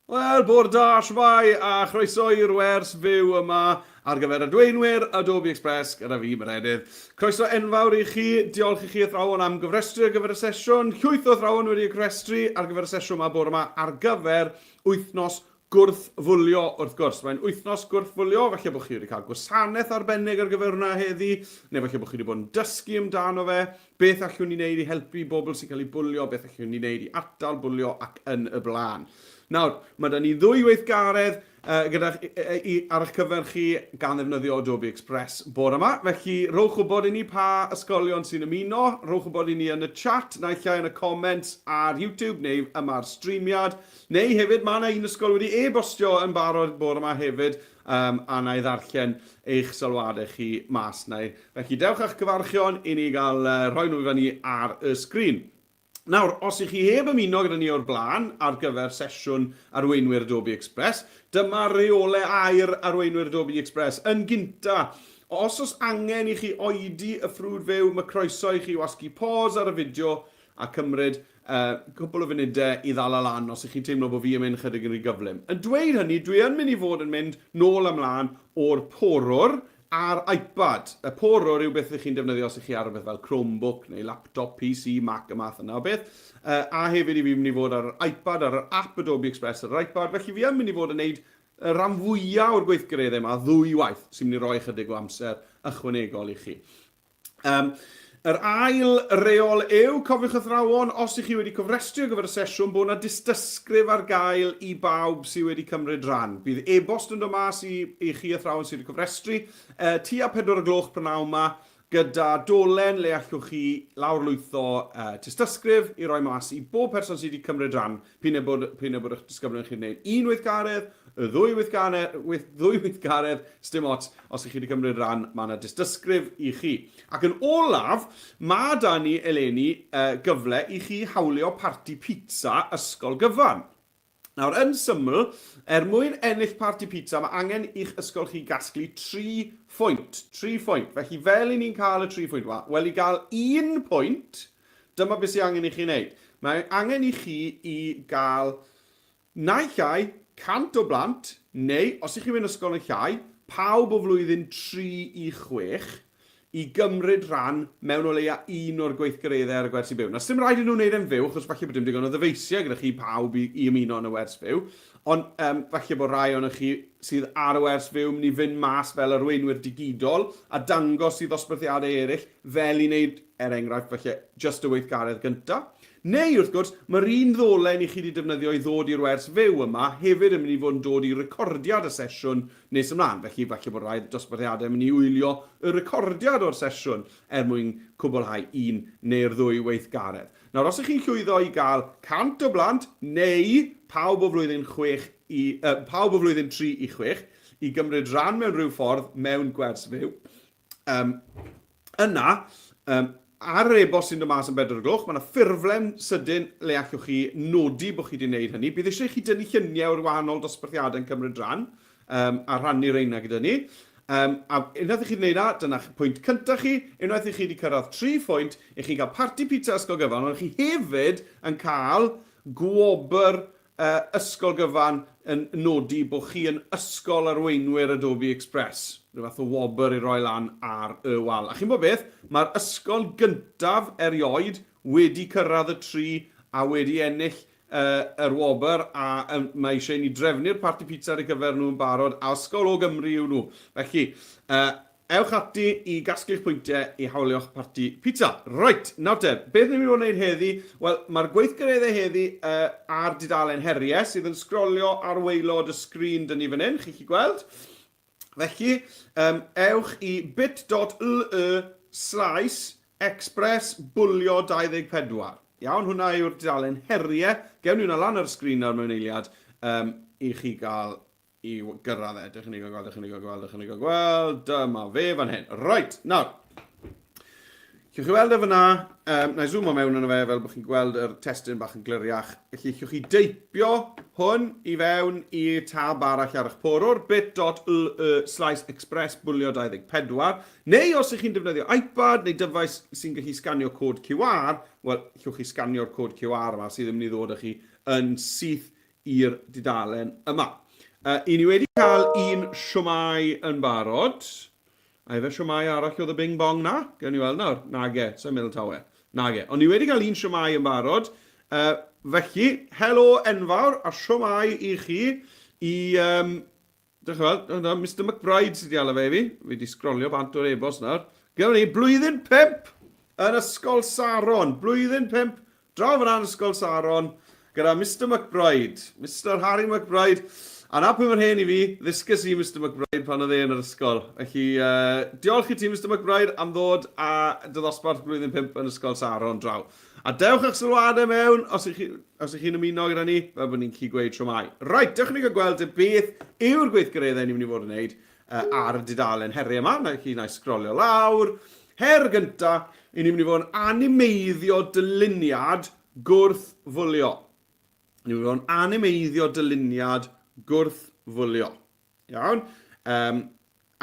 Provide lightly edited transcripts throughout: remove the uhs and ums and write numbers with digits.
Wel, bore da, shwmae, a chroeso i'r wers fyw yma ar gyfer adweinwyr Adobe Express gyda fi, Meredydd. Croeso enfawr i chi, diolch i chi athrawon am gofrestru ar gyfer y sesiwn. Llwyth o athrawon wedi cofrestru ar gyfer y sesiwn yma bore yma ar gyfer wythnos gwrth-fwlio, wrth gwrs. Mae'n wythnos gwrth-fwlio, falle bod chi wedi cael gwasanaeth arbennig ar gyfer hwnna heddi, neu falle bod chi wedi bod yn dysgu amdano fe. Beth allwn ni wneud i helpu bobl sy'n cael eu bwlio, beth allwn ni wneud i atal bwlio ac yn y blaen. Nawr, mae da ni ddwy weithgaredd uh, gyda, i, ar eich cyfer chi gan ddefnyddio Adobe Express bore yma. Felly, rhowch wybod i ni pa ysgolion sy'n ymuno, rhowch wybod i ni yn y chat, naill ai yn y comments ar YouTube neu yma ar streamiad, neu hefyd mae yna un ysgol wedi e-bostio yn barod bore yma hefyd, Um, a na i ddarllen eich sylwadau chi mas na i. Felly dewch â'ch cyfarchion i ni gael uh, rhoi nhw i fyny ar y sgrin. Nawr, os ych chi heb ymuno gyda ni o'r blaen ar gyfer sesiwn arweinwyr Adobe Express, dyma reolau air arweinwyr Adobe Express. Yn gynta, os oes angen i chi oedi y ffrwd fyw, mae croeso i chi wasgu pause ar y fideo a cymryd uh, cwpl o funudau i ddala lan os ych chi'n teimlo bod fi yn mynd chydig yn rhy gyflym. Yn dweud hynny, dwi yn mynd i fod yn mynd nôl a mlaen o'r porwr a'r iPad. Y porwr yw beth ych chi'n defnyddio os ych chi ar rhywbeth fel Chromebook neu laptop, PC, Mac, y math yna o beth. Uh, a hefyd i fi mynd i fod ar yr iPad, ar yr app Adobe Express ar yr iPad. Felly fi yn mynd i fod yn neud y rhan fwyaf o'r gweithgareddau yma ddwy waith, sy'n mynd i roi chydig o amser ychwanegol i chi. Um, yr ail reol yw, cofiwch athrawon, os ych chi wedi cofrestru ar gyfer y sesiwn, bod yna dystysgrif ar gael i bawb sydd wedi cymryd rhan. Bydd e-bost yn dod mas i, i chi athrawon sydd wedi cofrestru uh, tua 4 o gloch prynawn yma, gyda dolen le allwch chi lawrlwytho uh, tystysgrif i roi mas i bob person sydd wedi cymryd rhan P'un ai bod, p'un ai bod eich disgyblion chi'n gwneud un weithgaredd, y ddwy weithgaredd, wyth, ddwy weithgaredd, sdim ots, os ych chi wedi cymryd rhan, mae yna dystysgrif i chi. Ac yn olaf, mae da ni eleni uh, gyfle i chi hawlio parti pizza ysgol gyfan. Nawr, yn syml, er mwyn ennill parti pizza, mae angen i'ch ysgol chi gasglu 3 phwynt. 3 phwynt. Felly, fel i ni'n cael y 3 phwynt yma? Wel, i gael un pwynt, Dyma beth sydd angen i chi wneud. Mae angen i chi i gael naill ai 100 o blant, neu, os ych chi'n mynd ysgol yn llai, pawb o flwyddyn 3 i 6, i gymryd rhan mewn o leia un o'r gweithgareddau ar y gwersi byw. Nawr, sdim rhaid i nhw wneud e'n fyw, achos falle bod dim digon o ddyfeisiau gyda chi pawb i, i ymuno yn y wers fyw, ond um, falle bod rhai ohonoch chi sydd ar y wers fyw mynd i fynd mas fel arweinwyr digidol a dangos i ddosbarthiadau eraill fel i wneud er enghraifft, falle jyst y weithgaredd gynta. Neu, wrth gwrs, mae'r un ddolen i chi 'di defnyddio i ddod i'r wers fyw yma hefyd yn mynd i fod yn dod i recordiad y sesiwn nes ymlaen, felly falle bod rhai dosbarthiadau yn mynd i wylio y recordiad o'r sesiwn er mwyn cwblhau un neu'r ddwy weithgaredd. Nawr, os ych chi'n llwyddo i gael 100 o blant, neu pawb o flwyddyn chwech i, uh, pawb o flwyddyn 3 i 6, i gymryd rhan mewn rhyw ffordd mewn gwers fyw, um, Yna, um, ar yr e-bost sy'n dod mas yn bedwar o gloch, mae yna ffurflen sydyn le allwch chi nodi bod chi wedi gwneud hynny. Bydd eisiau i chi dynnu lluniau o'r wahanol dosbarthiadau yn cymryd rhan um, a rhannu reina gyda ni. Um, a unwaith i chi wedi gwneud na, dyna'ch pwynt cyntaf chi. Unwaith i chi wedi cyrraedd tri phwynt, i chi'n cael parti pizza ysgol gyfan, ond chi hefyd yn cael gwobr uh, ysgol gyfan yn nodi bod chi yn ysgol arweinwyr Adobe Express. Rhyw fath o wobr i roi lan ar y wal. A chi'n bod beth? Mae'r ysgol gyntaf erioed wedi cyrraedd y tri a wedi ennill uh, yr wobr a um, mae eisiau i ni drefnu'r parti pizza ar eu cyfer nhw yn barod a ysgol o Gymru yw nhw. Felly, uh, Ewch ati i gasglu'ch pwyntiau i hawlio'ch parti pizza. Reit, nawr te, beth ni'n mynd i fod yn gwneud heddi? Wel, mae'r gweithgareddau heddi uh, ar dudalen heriau sydd yn sgrolio ar waelod y sgrin dyn ni fan hyn, chi'n gallu gweld. Felly, um, ewch i bit.ly slaes express bwlio 24. Iawn, hwnna yw'r dudalen heriau. Gewn ni hwnna lan ar y sgrin nawr mewn eiliad um, i chi gael i gyrraedd e. Dych chi'n gael gweld, dych chi'n gael gweld, dych chi'n gael gweld. Dyma fe fan hyn. Reit, nawr. Llwch chi weld e fyna, um, na i zoom o mewn yno fe fel bod chi'n gweld yr testun bach yn gliriach. Felly, llwch chi deipio hwn i fewn i tab arall ar eich porwr, bit.ly slaes express bwlio 24, neu os ych chi'n defnyddio iPad neu dyfais sy'n gallu sganio cod QR, wel, llwch chi sganio'r cod QR yma sydd yn mynd i ddod â chi yn syth i'r dudalen yma. Uh, I ni wedi cael un siwmai yn barod. A efe siwmai arall oedd y bing bong na? Gewn ni weld nawr. Nage, sa'n meddwl tawe. Nage. Ond ni wedi cael un siwmai yn barod. Uh, felly, helo enfawr a siwmai i chi i um, Dych chi'n gweld, Mr McBride sydd wedi ala fe i fi. Fi wedi sgrolio bant o'r e-bost nawr. Gyda ni, blwyddyn 5 yn Ysgol Saron. Blwyddyn 5, draw fyna yn Ysgol Saron, gyda Mr McBride. Mr Harry McBride. A na pwy mae'r hen i fi, ddysgus i Mr McBride pan oedd e yn yr ysgol. Felly, uh, diolch i ti Mr McBride am ddod a dy ddosbarth blwyddyn 5 yn Ysgol Saron draw. A dewch eich sylwadau mewn os ych chi, os ych chi'n ymuno gyda ni, fel bod ni'n gallu gweud shwmae. Reit, dewch i ni gael gweld beth yw'r gweithgareddau ni'n mynd i fod yn wneud uh, ar y dudalen heriau yma. Na chi na i sgrolio lawr. Her gynta, i ni'n mynd i fod yn animeiddio dyluniad gwrth-fwlio. Ni'n mynd i fod yn animeiddio dyluniad gwrth-fwlio. Iawn. Um,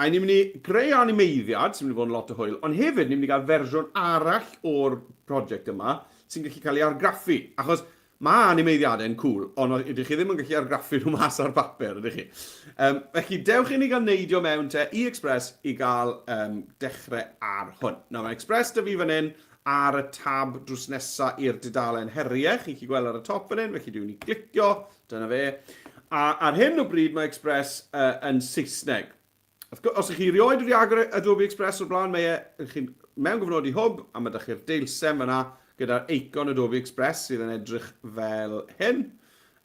a ni'n mynd i greu animeiddiad, sy'n mynd i fod yn lot o hwyl, ond hefyd ni'n mynd i gael fersiwn arall o'r prosiect yma sy'n gallu cael ei argraffu. Achos mae animeiddiadau'n cool, ond ydych chi ddim yn gallu argraffu nhw mas ar bapur, ydych chi? Um, felly, dewch i ni gael neidio mewn te i Express i gael um, dechrau ar hwn. Nawr, mae Express dy fi fan hyn ar y tab drws nesaf i'r dudalen heriau. Chi'n gallu gweld ar y top fan hyn, felly dwi'n mynd i glicio Dyna fe. A ar hyn o bryd mae Express uh, yn Saesneg. Os ych chi rioed wedi agor Adobe Express o'r blaen, mae e, chi'n mewn gyfnod i hwb, a mae ydych chi'r deilsen fyna gyda'r eicon Adobe Express sydd yn edrych fel hyn,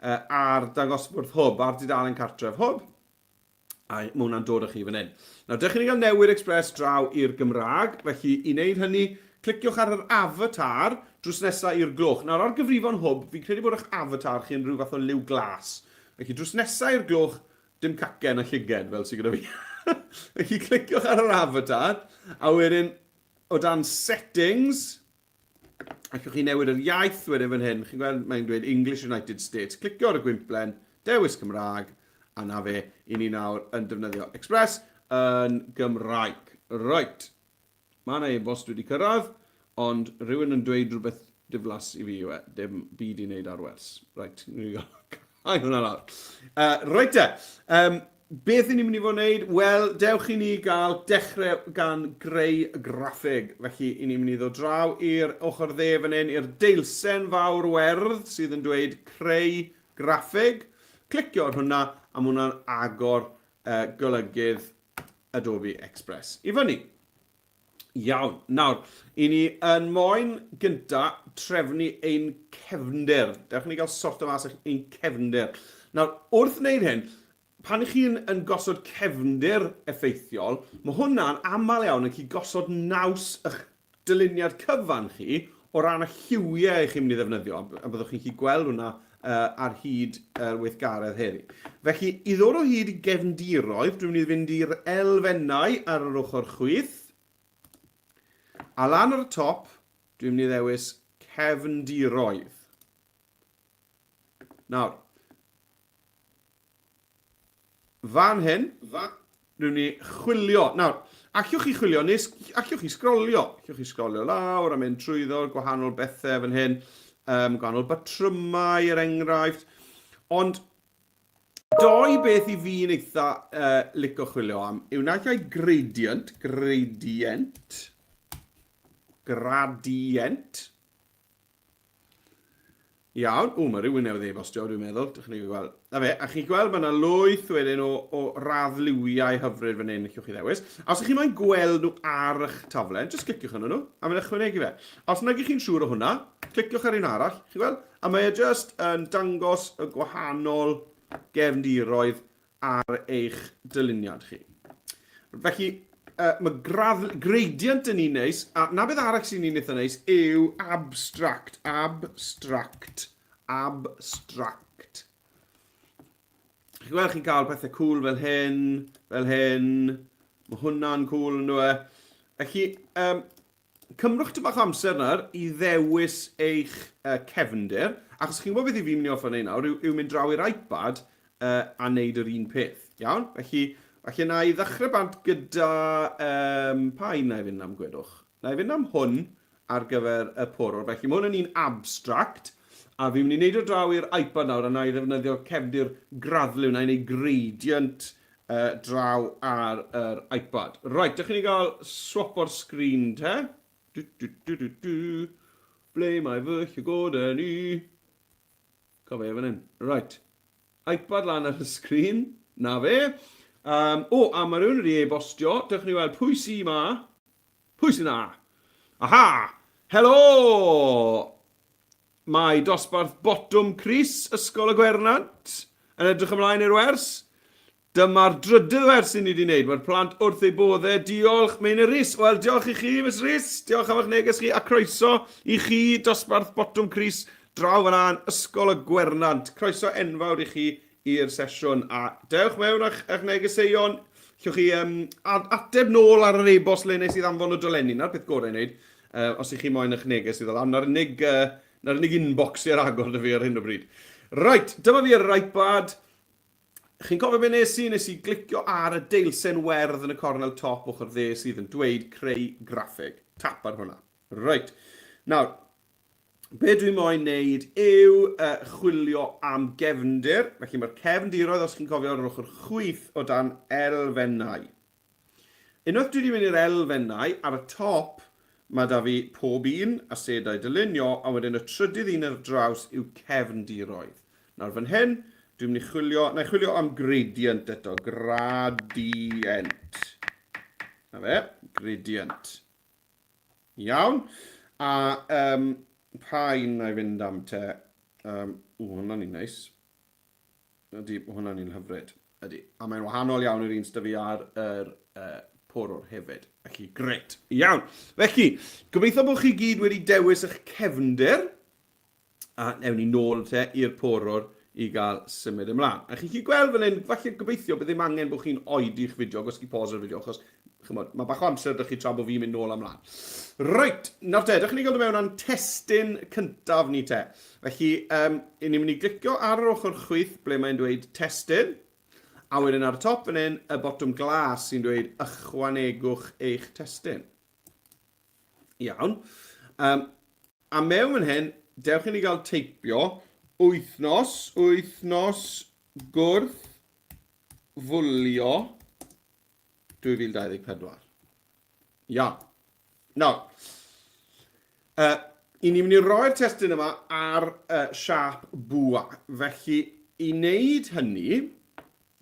uh, ar dangosfwrdd hwb, ar dudalen cartref hwb. A mae hwnna'n dod â chi fan hyn. Nawr, dych chi'n cael newid Express draw i'r Gymraeg, felly i wneud hynny, cliciwch ar yr avatar drws nesaf i'r gloch. Nawr, ar gyfrifon hwb, fi'n credu bod eich avatar chi yn rhyw fath o liw glas. Felly, drws nesaf i'r gloch, dim cacen a llyged fel sydd gyda fi. Felly, cliciwch ar yr avatar, a wedyn, o dan settings, Allwch chi newid yr iaith wedyn fan hyn. Chi'n gweld mae'n dweud English United States. Clicio ar y gwymplen, dewis Cymraeg, a na fe, i ni nawr yn defnyddio Express yn Gymraeg. Right. Mae yna e-bost wedi cyrraedd, ond rhywun yn dweud rhywbeth diflas i fi yw e. Dim byd i wneud ar wers. Right, ni'n Ai, hwnna lawr. Uh, reit te. Um, beth i ni'n mynd i fod yn wneud? Wel, dewch i ni gael dechrau gan greu graffig. Felly, i ni'n mynd i ddod draw i'r ochr dde fan hyn, i'r deilsen fawr werdd sydd yn dweud creu graffig. Clicio ar hwnna, a mae hwnna'n agor uh, golygydd Adobe Express i fyny. Iawn. Nawr, i ni yn moyn gynta trefnu ein cefndir. Dewch i ni gael sorto mas ein cefndir. Nawr, wrth wneud hyn, pan ych chi'n yn gosod cefndir effeithiol, mae hwnna'n aml iawn yn gallu gosod naws eich dyluniad cyfan chi o ran y lliwiau chi'n mynd i ddefnyddio, a byddwch chi'n gallu gweld hwnna uh, ar hyd yr weithgaredd heddi. Felly, i ddod o hyd i gefndiroedd, dwi'n mynd i fynd i'r elfennau ar yr ochr chwith, a lan ar y top, dwi'n mynd i ddewis cefndiroedd. Nawr, Fan hyn, rwy'n ni chwilio. Nawr, allwch chi chwilio, neu allwch chi sgrolio. Allwch chi sgrolio lawr a mynd trwyddo'r gwahanol bethau fan hyn, um, gwahanol batrymau er enghraifft. Ond doi beth i fi'n eitha uh, licio chwilio am yw naill ai gradient, gradient, gradient, Iawn. O, mae rhywun newydd e-bostio, dwi'n meddwl. Dych chi'n gweld. Na fe, a chi'n gweld mae yna lwyth wedyn o, o raddliwiau hyfryd fan hyn, allwch chi ddewis. A os ydych chi'n moyn gweld nhw ar eich taflen, jyst cliciwch arnyn nhw, a mae'n ychwanegu fe. A os nag ych chi'n siŵr o hwnna, cliciwch ar un arall, chi'n gweld? A mae e jyst yn dangos y gwahanol gefndiroedd ar eich dyluniad chi. Felly, uh, mae gradd, gradient yn un neis, a na beth arall sy'n un eitha neis yw abstract, abstract, abstract. Chi'n gweld chi'n cael pethau cool fel hyn, fel hyn, mae hwnna'n cool yn dweud. Felly, um, Cymrwch tipyn bach o amser nawr i ddewis eich uh, cefndir, achos chi'n gwybod beth i fi'n mynd i orffen wneud nawr, yw, yw mynd draw i'r iPad uh, a wneud yr un peth. Iawn? Felly, felly na i ddechrau bant gyda... Um, pa un na i fynd am, gwedwch? Na i fynd am hwn ar gyfer y porwr. Felly mae hwn yn un abstract. A fi'n mynd i wneud o draw i'r iPad nawr a na i ddefnyddio cefndir graddliw, na i wneud gradient uh, draw ar yr iPad. Right, dych chi'n gael swapo'r sgrin te. Du, du, du, du, du. Ble mae fy llygoden i? Cofio fan hyn. Right. iPad lan ar y sgrin. Na fe. Um, o, a mae rhywun wedi e-bostio. Dewch ni weld pwy sy ma. Pwy sy'n na? Aha! Helo! Mae dosbarth botwm Cris, Ysgol y Gwernant, yn edrych ymlaen i'r wers. Dyma'r drydydd wers i ni wedi wneud. Mae'r plant wrth eu boddau. Diolch, Meinir Rhys. Wel, diolch i chi, Miss Rhys. Diolch am eich neges chi a croeso i chi, dosbarth botwm Cris, draw fan yn Ysgol y Gwernant. Croeso enfawr i chi i'r sesiwn a dewch mewn a'ch, a'ch negeseuon. Llwch chi um, ateb nôl ar yr e-bost le nes i ddanfon y dolenni. Na'r peth gorau i wneud. Uh, os ych chi moyn eich neges i ddod lan. Na'r unig, uh, na'r unig inbox sy'n agor dy fi ar hyn o bryd. Right, dyma fi ar yr iPad. Chi'n cofio beth nes i? Nes i glicio ar y deilsen werdd yn y cornel top ochr dde sydd yn dweud creu graffig. Tap ar hwnna. Reit. Nawr, be dwi moyn neud yw uh, chwilio am gefndir. Felly mae'r cefndiroedd, os chi'n cofio, ar yr ochr chwith o dan elfennau. Unwaith dwi wedi mynd i'r elfennau, ar y top mae da fi pob un, asedau dylunio, a wedyn y trydydd un ar draws yw cefndiroedd. Nawr fan hyn, dwi'n mynd i chwilio, na i chwilio am gradient eto, gradient. Na fe, gradient. Iawn. A um, pa un na i fynd am te? Um, ww, hwnna'n un neis. Ydy, mae hwnna'n un hyfryd. Ydy. A mae'n wahanol iawn i'r un sydd fi ar yr uh, porwr hefyd. Felly, gret. Iawn. Felly, gobeithio bod chi gyd wedi dewis eich cefndir. A newn ni nôl te i'r porwr i gael symud ymlaen. A chi'n gallu gweld fan hyn, falle gobeithio bydd ddim angen bod chi'n oedi'ch fideo, gwasgu pause ar y fideo, achos chymod, mae bach o amser ydych chi tra bod fi'n mynd nôl ymlaen. Reit, nawr te, ydych chi'n gael dod mewn â'n testun cyntaf ni te. Felly, um, ni'n mynd i glicio ar yr ochr chwith ble mae'n dweud testun, a wedyn ar y top fan hyn, y botwm glas sy'n dweud ychwanegwch eich testun. Iawn. Um, a mewn fan hyn, dewch i ni gael teipio wythnos, wythnos gwrth fwlio 2024. Iawn. Nawr, uh, i ni'n mynd i roi'r testun yma ar uh, siap bwa. Felly, i wneud hynny,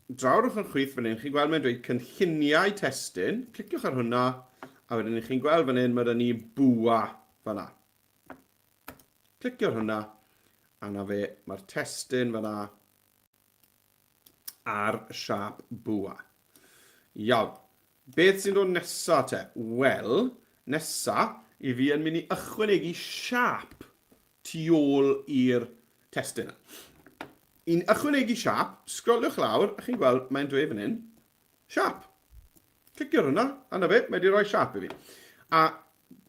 draw'r ochr chwith fan hyn, chi'n gweld mae'n dweud cynlluniau testun. Cliciwch ar hwnna, a wedyn chi'n gweld fan hyn, mae 'da ni bwa fanna. Clicio ar hwnna, a na fe, mae'r testun fanna ar siâp bwa. Iawn. Beth sy'n dod nesa te? Wel, nesa, i fi yn mynd i ychwanegu siâp tu ôl i'r testun. I'n ychwanegu siâp, sgroliwch lawr, a chi'n gweld mae'n dweud fan hyn, siâp. Clicio ar hwnna, a na fe, mae wedi rhoi siâp i fi. A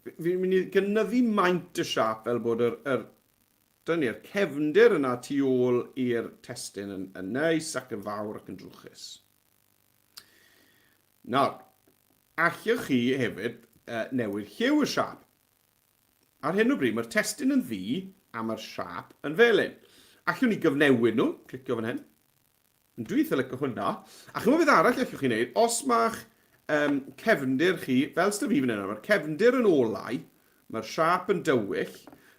fi'n mynd i gynyddu maint y siâp fel bod yr, yr Dyna ni'r cefndir yna tu ôl i'r testun yn, yn neis ac yn fawr ac yn drwchus. Nawr, allwch chi hefyd uh, newid lliw y siâp. Ar hyn o bryd mae'r testun yn ddu a mae'r siâp yn felyn. Allwn ni gyfnewid nhw, clicio fan hyn. Dwi eitha licio hwnna. A chymod beth arall allwch chi wneud? Os mae'ch um, cefndir chi, fel sydd fi fan hyn, mae'r cefndir yn olau, mae'r siâp yn dywyll,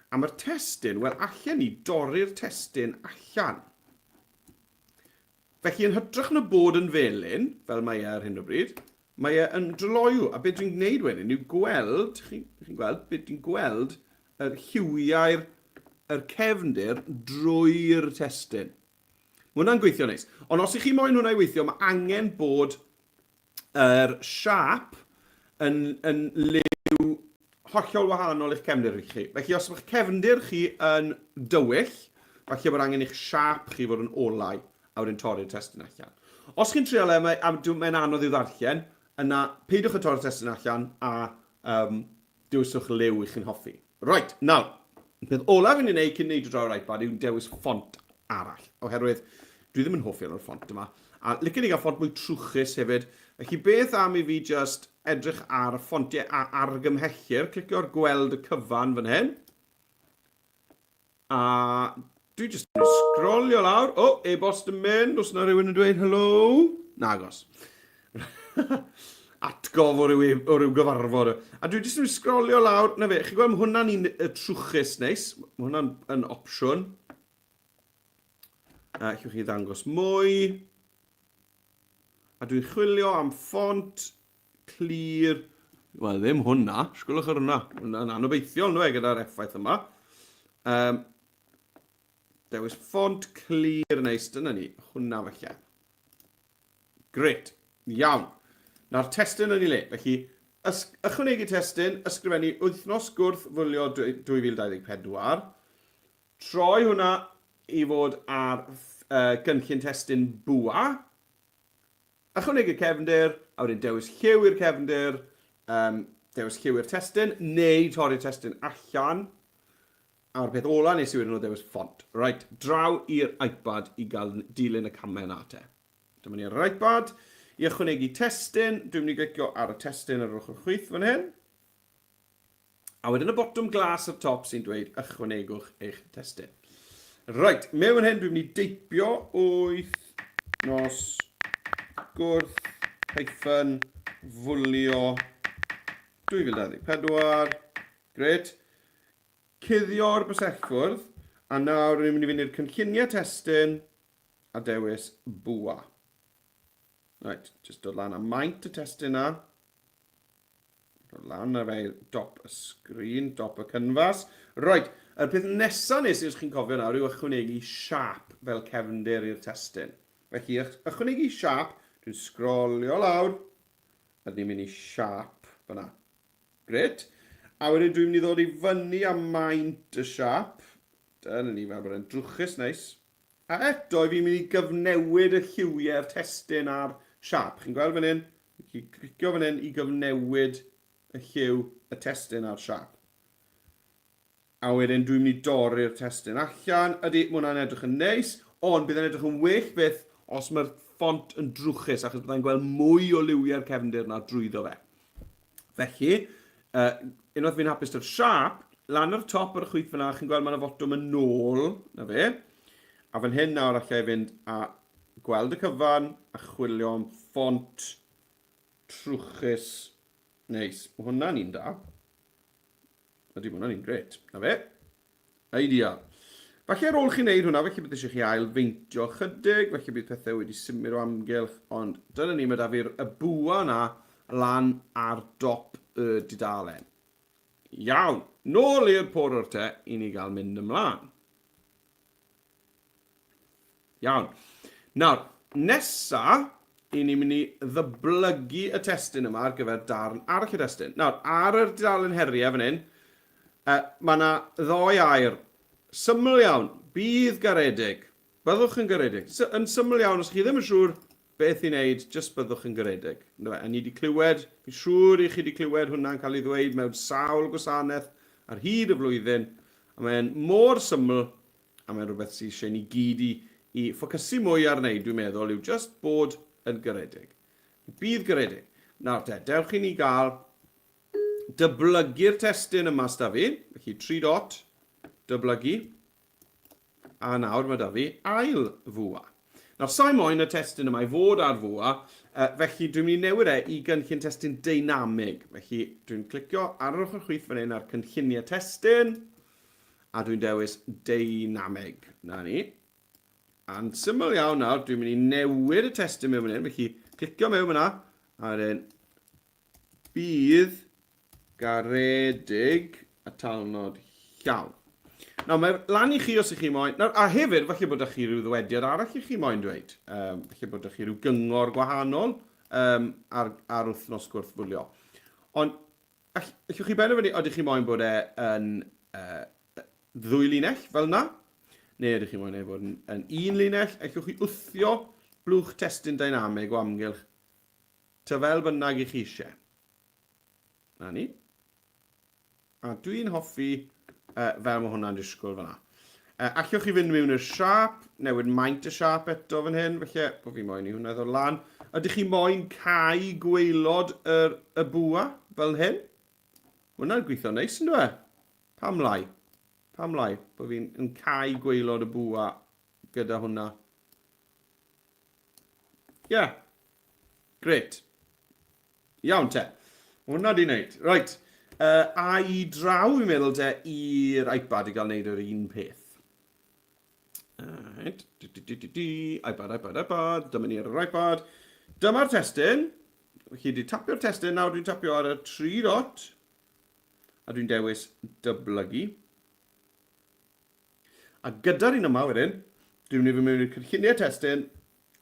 a mae'r testun, wel allan ni dorri'r testun allan. Felly yn hytrach na bod yn felyn, fel mae e ar hyn o bryd, mae e yn dryloyw. A beth dwi'n gwneud wedyn yw gweld, chi'n chi gweld, beth dwi'n gweld yr lliwiau'r yr cefndir drwy'r testun. Mae hwnna'n gweithio neis. Ond os ych chi moyn hwnna i weithio, mae angen bod yr siâp yn, yn liw hollol wahanol i'ch cefndir chi. Felly os mae'ch cefndir chi yn dywyll, falle bod angen i'ch siâp chi fod yn olau a wedyn torri'r testun allan. Os chi'n trial e, mae, mae'n anodd i'w ddarllen, yna peidiwch â torri'r testun allan a um, Dewiswch liw i chi'n hoffi. Reit, nawr, y peth olaf i ni wneud cyn neidio draw i'r iPad yw dewis ffont arall, oherwydd dwi ddim yn hoffi o'r ffont yma. A licen i gael ffont mwy trwchus hefyd. Felly beth am i fi just edrych ar y ffontiau a argymhellir, clicio ar gweld y cyfan fan hyn. A dwi jyst yn sgrolio lawr. O, oh, e-bost yn mynd. Os yna rhywun yn dweud helo? Nagos. Atgof o ryw, e, o ryw gyfarfod. A dwi jyst yn sgrolio lawr. Na fe, chi'n gweld, mae hwnna'n un y trwchus neis. Mae hwnna'n yn opsiwn. A allwch chi ddangos mwy. A dwi'n chwilio am ffont clir. Wel, ddim hwnna. Sgwlwch ar hwnna. Hwnna'n anobeithiol, ynddo fe, gyda'r effaith yma. Um, dewis ffont clir neis. Dyna ni. Hwnna falle. Gret. Iawn. Nawr testun yn ei le. Felly, ychwanegu testun, ysgrifennu wythnos gwrth fwlio 2024. Troi hwnna i fod ar uh, gynllun testun bwa. Ychwanegu cefndir, a wedyn dewis lliw i'r cefndir, um, dewis lliw i'r testun, neu torri'r testun allan. A'r peth ola nes i wedyn oedd dewis ffont. Right, draw i'r iPad i gael dilyn y camau yna te. Dyma ni ar yr iPad. I ychwanegu testun, dwi'n mynd i glicio ar y testun ar yr ochr chwith fan hyn. A wedyn y botwm glas ar top sy'n dweud ychwanegwch eich testun. Reit, mewn hyn dwi'n mynd i deipio wythnos gwrth hyphen fwlio 2024. Gret. Cuddio'r bysellfwrdd, a nawr rwy'n mynd i fynd i'r cynlluniau testun a dewis bwa. Right, just dod lan a maint y testun na. Dod lan ar fe dop y sgrin, dop y cynfas. Right, yr peth nesaf nes i, os chi'n cofio nawr, yw ychwanegu siap fel cefndir i'r testun. Felly, ychwanegu siap, dwi'n sgrolio lawr, a dwi'n mynd i siap fyna. Gret. A wedyn dwi'n mynd i ddod i fyny am maint y siap. Dyna ni, fel bod e'n drwchus neis. A eto, fi'n mynd i gyfnewid y lliwiau'r testun a'r siap. Chi'n gweld fan hyn? Chi'n clicio fan hyn i gyfnewid y lliw, y testun a'r siap. A wedyn dwi'n mynd i dorri'r testun allan. Ydy, mae hwnna'n edrych yn neis, ond bydd e'n edrych yn well fyth os mae'r ffont yn drwchus, achos byddai'n gweld mwy o liwiau'r cefndir na drwyddo fe. Felly, uh, unwaith fi'n hapus dy'r siap, lan ar top ar y chwith fyna, chi'n gweld mae yna fotwm yn ôl, na fe. A fan hyn nawr allai fynd a gweld y cyfan a chwilio am ffont trwchus neis. Mae hwnna'n un da. Ydy, mae hwnna'n un gret. Na fe. Ideal. Falle ar ôl chi wneud hwnna, felly bydd eisiau chi ail feintio chydig, felly bydd pethau wedi symud o amgylch, ond dyna ni, mae da fi'r y bwa yna lan ar dop y dudalen. Iawn, nôl i'r porwr te i ni gael mynd ymlaen. Iawn. Nawr, nesa, i ni'n mynd i ddyblygu y testun yma ar gyfer darn arall y testun. Nawr, ar yr dudalen heriau fan hyn, uh, mae yna ddoi air syml iawn. Bydd garedig. Byddwch yn garedig. Yn syml iawn, os chi ddim yn siŵr beth i wneud, jyst byddwch yn garedig. A ni wedi clywed, fi'n siŵr i chi wedi clywed hwnna'n cael ei ddweud mewn sawl gwasanaeth ar hyd y flwyddyn, a mae'n mor syml, a mae'n rhywbeth sydd eisiau ni gyd i, i ffocysu mwy ar wneud, dwi'n meddwl, yw just bod yn garedig. Bydd garedig. Nawr te, dewch i ni gael dyblygu'r testun yma sda fi. Felly, 3 dot, dyblygu. A nawr mae da fi ail fwa. Nawr, sa'i moyn y testun yma i fod ar fwa, felly dwi'n mynd i newid e i gynllun testun deinamig. Felly dwi'n clicio ar yr ochr chwith fan hyn ar cynlluniau testun, a dwi'n dewis deinamig. Na ni. A'n syml iawn nawr, dwi'n mynd i newid y testun mewn fan hyn, felly clicio mewn fyna, a wedyn Bydd garedig atalnod llawn. Nawr, mae lan i chi os ych chi moyn... Nawr, a hefyd, falle bod â chi rhyw ddywediad arall i chi moyn dweud. Um, falle bod â chi rhyw gyngor gwahanol um, ar, ar wythnos gwrthfwlio. Ond, all, allwch chi benderfynu, ydych chi moyn bod e yn uh, ddwy linell fel yna? Neu ydych chi moyn e fod yn, yn un linell? Allwch chi wthio blwch testun dynamig o amgylch Ta fel bynnag i chi eisiau. Na ni. A dwi'n hoffi uh, fel mae hwnna'n disgwyl fyna. Uh, allwch chi fynd mewn i'r siap, newid maint y siap eto fan hyn, felly bod fi moyn i hwnna ddod lan. Ydych chi moyn cau gwaelod yr, y bwa fel hyn? Hwnna'n gweithio neis yn dweud? Pam lai? Pam lai bod fi'n yn cau gwaelod y bwa gyda hwnna? Ie. Yeah. Gret. Iawn te. Hwnna di wneud. Right. A i draw, fi'n meddwl te, i'r iPad i gael wneud yr un peth. Right. Di, di, di, di, di. iPad, iPad, iPad. Dyma ni ar yr iPad. Dyma'r testun. Felly, di tapio'r testun. Nawr dwi'n tapio ar y tri dot. A dwi'n dewis dyblygu. A gyda'r un yma wedyn, dwi'n mynd i fy mewn i'r cynlluniau testun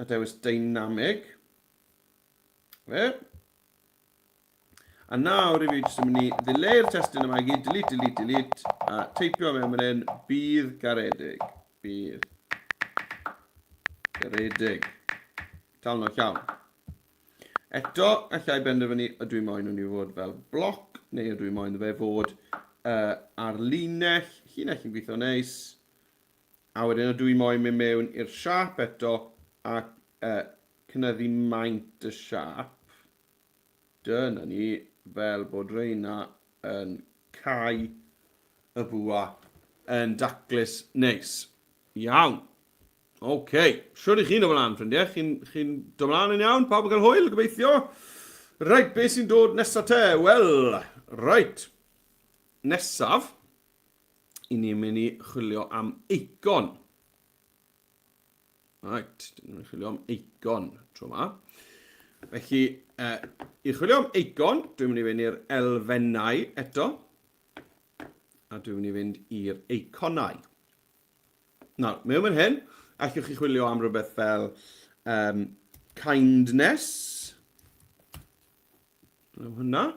a dewis dynamig. Fe. A nawr i fi jyst yn mynd i ddileu'r testun yma i gyd, delete, delete, delete, a teipio mewn fan hyn, bydd garedig. Bydd garedig. Tal nhw llawn. Eto, allai benderfynu ydw i moyn hwn i fod fel bloc, neu ydw i moyn fe fod ar linell, llinell yn gweithio neis. A wedyn ydw i moyn mynd mewn i'r siâp eto a cynyddu maint y siâp. Dyna ni, fel bod reina yn cau y bwa yn daclus neis. Iawn. Oce. Okay. Siwr i chi'n dod mlaen, ffrindiau. Chi'n chi dod mlaen yn iawn? Pawb yn cael hwyl, gobeithio? Reit, beth sy'n dod nesaf te? Wel, reit. Nesaf, i ni'n mynd i chwilio am eicon. Reit, dyn ni'n chwilio am eicon tro yma. Felly, i chwilio am eicon, dwi'n mynd i fynd i'r elfennau eto. A dwi'n mynd i fynd i'r eiconau. Nawr, mewn fan hyn, allwch chi chwilio am rhywbeth fel kindness. Am hwnna,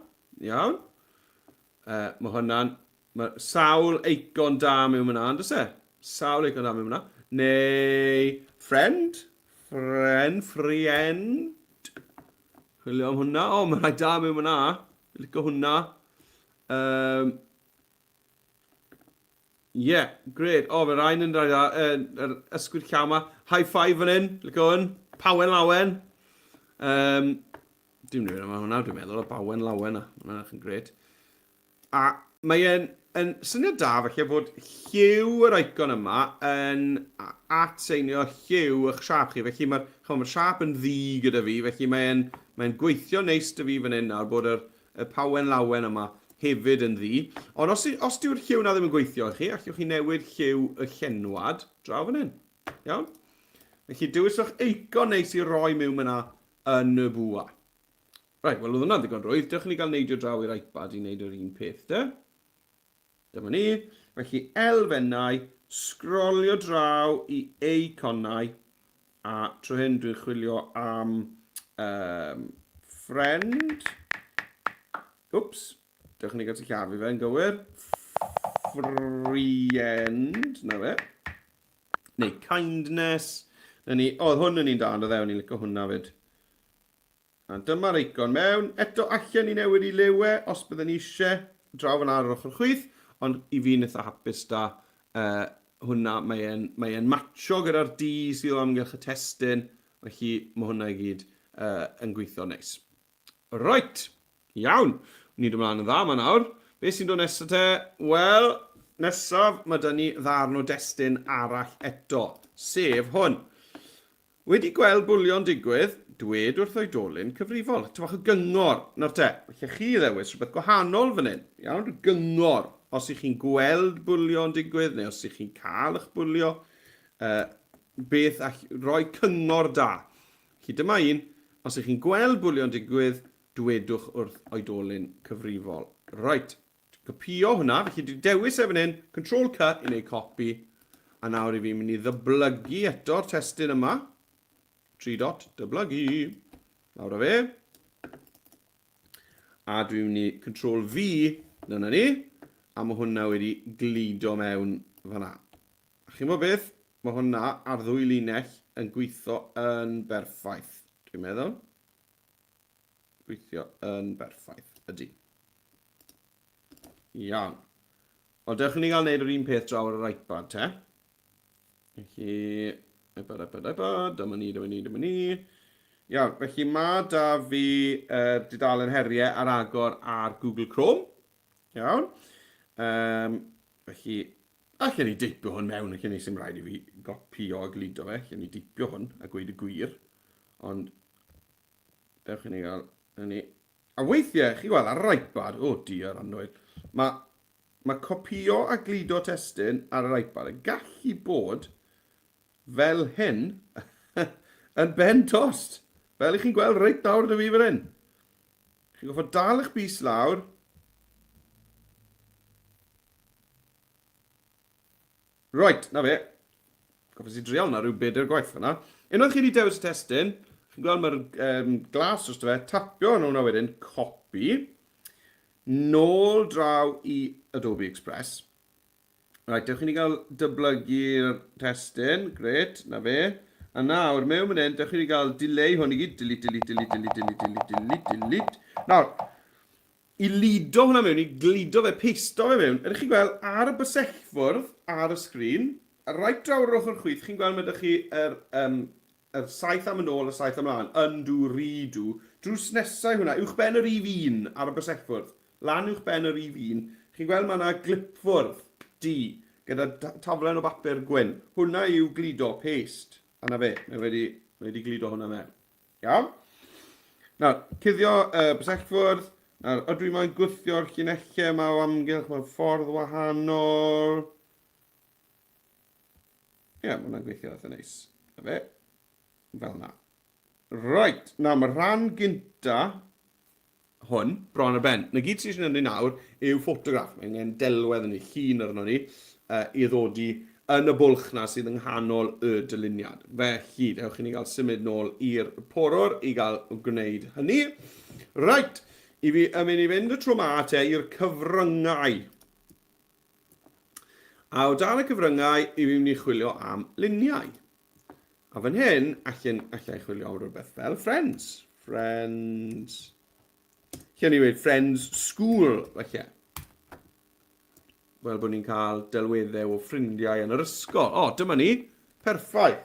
iawn. Mae hwnna'n... Mae sawl eicon da mewn fyna, yn does e? Sawl eicon da mewn fyna. Neu friend. Friend, friend. Chwilio am hwnna. O, mae rhai da mewn fyna. Licio hwnna. Ie, yeah, great. O, mae rhain yn rhai dda. Yr ysgwyd llaw ma. High five fan hyn. Licio hwn. Pawen lawen. Dim rhywun yma hwnna, dwi'n meddwl, o Bawen lawen a. Mae'n edrych yn great. A mae e'n yn syniad da falle fod lliw yr icon yma yn atseinio lliw eich siâp chi. Felly mae'r ma siâp yn ddu gyda fi, felly mae'n mae gweithio neis dy fi fan hyn nawr bod yr, y pawen lawen yma hefyd yn ddu. Ond os, os dyw'r lliw na ddim yn gweithio i chi, allwch chi newid lliw y llenwad draw fan hyn. Iawn? Felly dewiswch eicon neis i roi mewn fyna yn y bwa. Right, wel oedd hwnna'n ddigon rwydd. Dewch i ni gael neidio draw i'r iPad i wneud yr un peth, de. Dyma ni. Felly, elfennau, sgrolio draw i eiconau, a tro hyn dwi'n chwilio am friend. Wps, dewch i ni gael sillafu fe yn gywir. Friend, na fe. Neu kindness. Na ni, o, oedd hwn yn un da, ond oedd e, o'n i'n licio hwnna fyd. A dyma'r eicon mewn. Eto, allen ni newid i liw e, os bydden ni eisiau, draw fan ar yr ochr chwith, ond i fi'n eitha hapus da hwnna. Mae e'n mae e'n matcho gyda'r du sydd o amgylch y testun, felly mae hwnna i gyd yn gweithio neis. Reit, iawn. Ni'n dod ymlaen yn dda yma nawr. Be sy'n dod nesaf te? Wel, nesaf mae da ni ddarn o destun arall eto, sef hwn. Wedi gweld bwlio'n digwydd, dwed wrth oedolyn cyfrifol. Tipyn bach o gyngor. Nawr te, lle chi ddewis rhywbeth gwahanol fan hyn. Iawn, rhyw gyngor. Os ych chi'n gweld bwlio'n digwydd, neu os ych chi'n cael eich bwlio, beth all roi cyngor da. Felly dyma un, os ych chi'n gweld bwlio'n digwydd, dwedwch wrth oedolyn cyfrifol. Reit, Copïo hwnna, felly dwi'n dewis e fan hyn, Control C i wneud copi, a nawr i fi'n mynd i ddyblygu eto'r testun yma, 3 dot, dyblygu, lawr â fe, a dwi'n mynd i Control V, dyna ni, a mae hwnna wedi gludo mewn fanna. A chi'n gwybod beth? Mae hwnna ar ddwy linell yn gweithio yn berffaith, dwi'n meddwl. Gweithio yn berffaith, ydy. Iawn. Wel, dewch i ni gael neud yr un peth draw ar yr iPad, te. Felly, iPad, iPad, iPad, dyma ni, dyma ni, dyma ni. Iawn, felly mae da fi dudalen heriau ar agor ar Google Chrome. Iawn. Felly, Allen ni deipio hwn mewn, allen ni, sy'n rhaid i fi gopio a gludo fe, allen ni deipio hwn a gweud y gwir, ond dewch i ni gael, na ni. A weithiau, chi gweld, ar yr iPad, o oh dear, annwyl, mae, mae copio a gludo testun ar yr iPad yn gallu bod fel hyn yn ben tost. Fel i chi'n gweld reit nawr dy fi fan hyn. Chi'n goffod dal eich bys lawr. Right, na fe. Goffes i drial na rhyw bedair gwaith fyna. Unwaith chi wedi dewis y testun, chi'n gweld mae'r um, glas dros fe, tapio arno hwnna wedyn, copy, nôl draw i Adobe Express. Right, dewch i ni gael dyblygu'r testun, gret, na fe. A nawr, mewn fan hyn, dewch i ni gael delay hwn i gyd, delete, delete, delete, delete, delete, delete, delete, delete. Nawr, i lido hwnna mewn, i gludo fe, pasto fe mewn, ydych chi'n gweld ar y bysellfwrdd ar y sgrin, right draw ar yr ochr chwith, chi'n gweld mae ydych chi yr, um, yr saeth am yn ôl, y saeth ymlaen, undo, redo, drws nesau hwnna, uwchben y rif un ar y bysellfwrdd, lan uwchben y rif un, chi'n gweld mae yna glipfwrdd du gyda taflen o bapur gwyn. Hwnna yw gludo, paste. A na fe, mae wedi, mae wedi gludo hwnna mewn. Iawn? Nawr, cuddio y uh, bysellfwrdd. Nawr, ydw i moyn gwthio'r llinellau yma o amgylch mewn ffordd wahanol? Ie, yeah, mae hwnna'n gweithio eitha neis. Na fe. Fel na. Right, nawr mae rhan gynta hwn bron ar ben. Na gyd sydd eisiau ni nawr yw ffotograff. Mae angen delwedd yn ei llun arno ni uh, i ddodi yn y bwlch na sydd yng nghanol y dyluniad. Felly, dewch i ni gael symud nôl i'r porwr i gael gwneud hynny. Right, i fi yn mynd i fynd y tro ma te i'r cyfryngau. A o dan y cyfryngau, i fi mynd i chwilio am luniau. A fan hyn, allan, allai chwilio am rhywbeth fel Friends. Friends. Lle ni wedi Friends School, falle. Fel bod ni'n cael delweddau o ffrindiau yn yr ysgol. O, oh, dyma ni. Perffaith.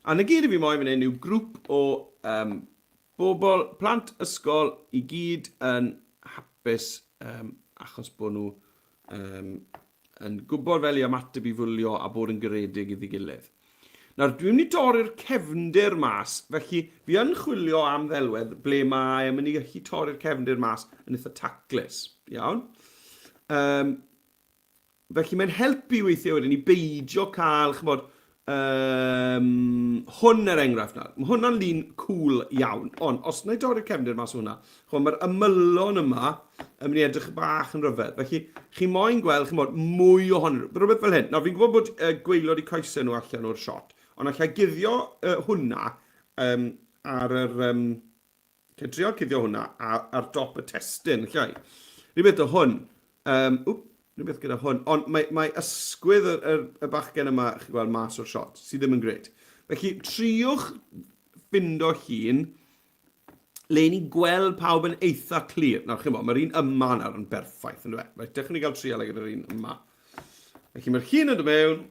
A na gyd i fi moyn fan hyn yw grŵp o um, bobl, plant ysgol i gyd yn hapus um, achos bod nhw um, yn gwybod fel i ymateb i fwlio a bod yn garedig iddi gilydd. Nawr, dwi'n mynd i dorri'r cefndir mas, felly fi yn chwilio am ddelwedd ble mae yn mynd i gallu torri'r cefndir mas yn eitha taclus. Iawn? Um, Felly mae'n helpu weithiau wedyn i beidio cael, ch'mod, um, hwn er enghraifft nawr. Mae hwnna'n lun cool iawn, ond os wna i dorri'r cefndir mas o hwnna, ch'mod, mae'r ymylon yma yn mynd i edrych bach yn rhyfedd. Felly, chi moyn gweld, ch'mod, mwy ohonyn nhw. Rhywbeth fel hyn. Nawr, fi'n gwybod bod uh, gwaelod i coesau nhw allan o'r shot, ond allai guddio uh, hwnna um, ar yr... Um, Lle drio cuddio hwnna ar, ar dop y testun, llai. Rhywbeth o hwn. Um, wp, rhywbeth gyda hwn. Ond mae, mae ysgwydd y, y, y bachgen yma, chi'n gweld, mas o'r shot, sydd ddim yn gret. Felly, triwch ffindo llun le ni'n gweld pawb yn eitha clir. Nawr, chi'n bod, mae'r un yma nawr yn berffaith, yn dweud. Reit, dewch ni gael trial gyda'r un yma. Felly mae'r llun yn dod mewn.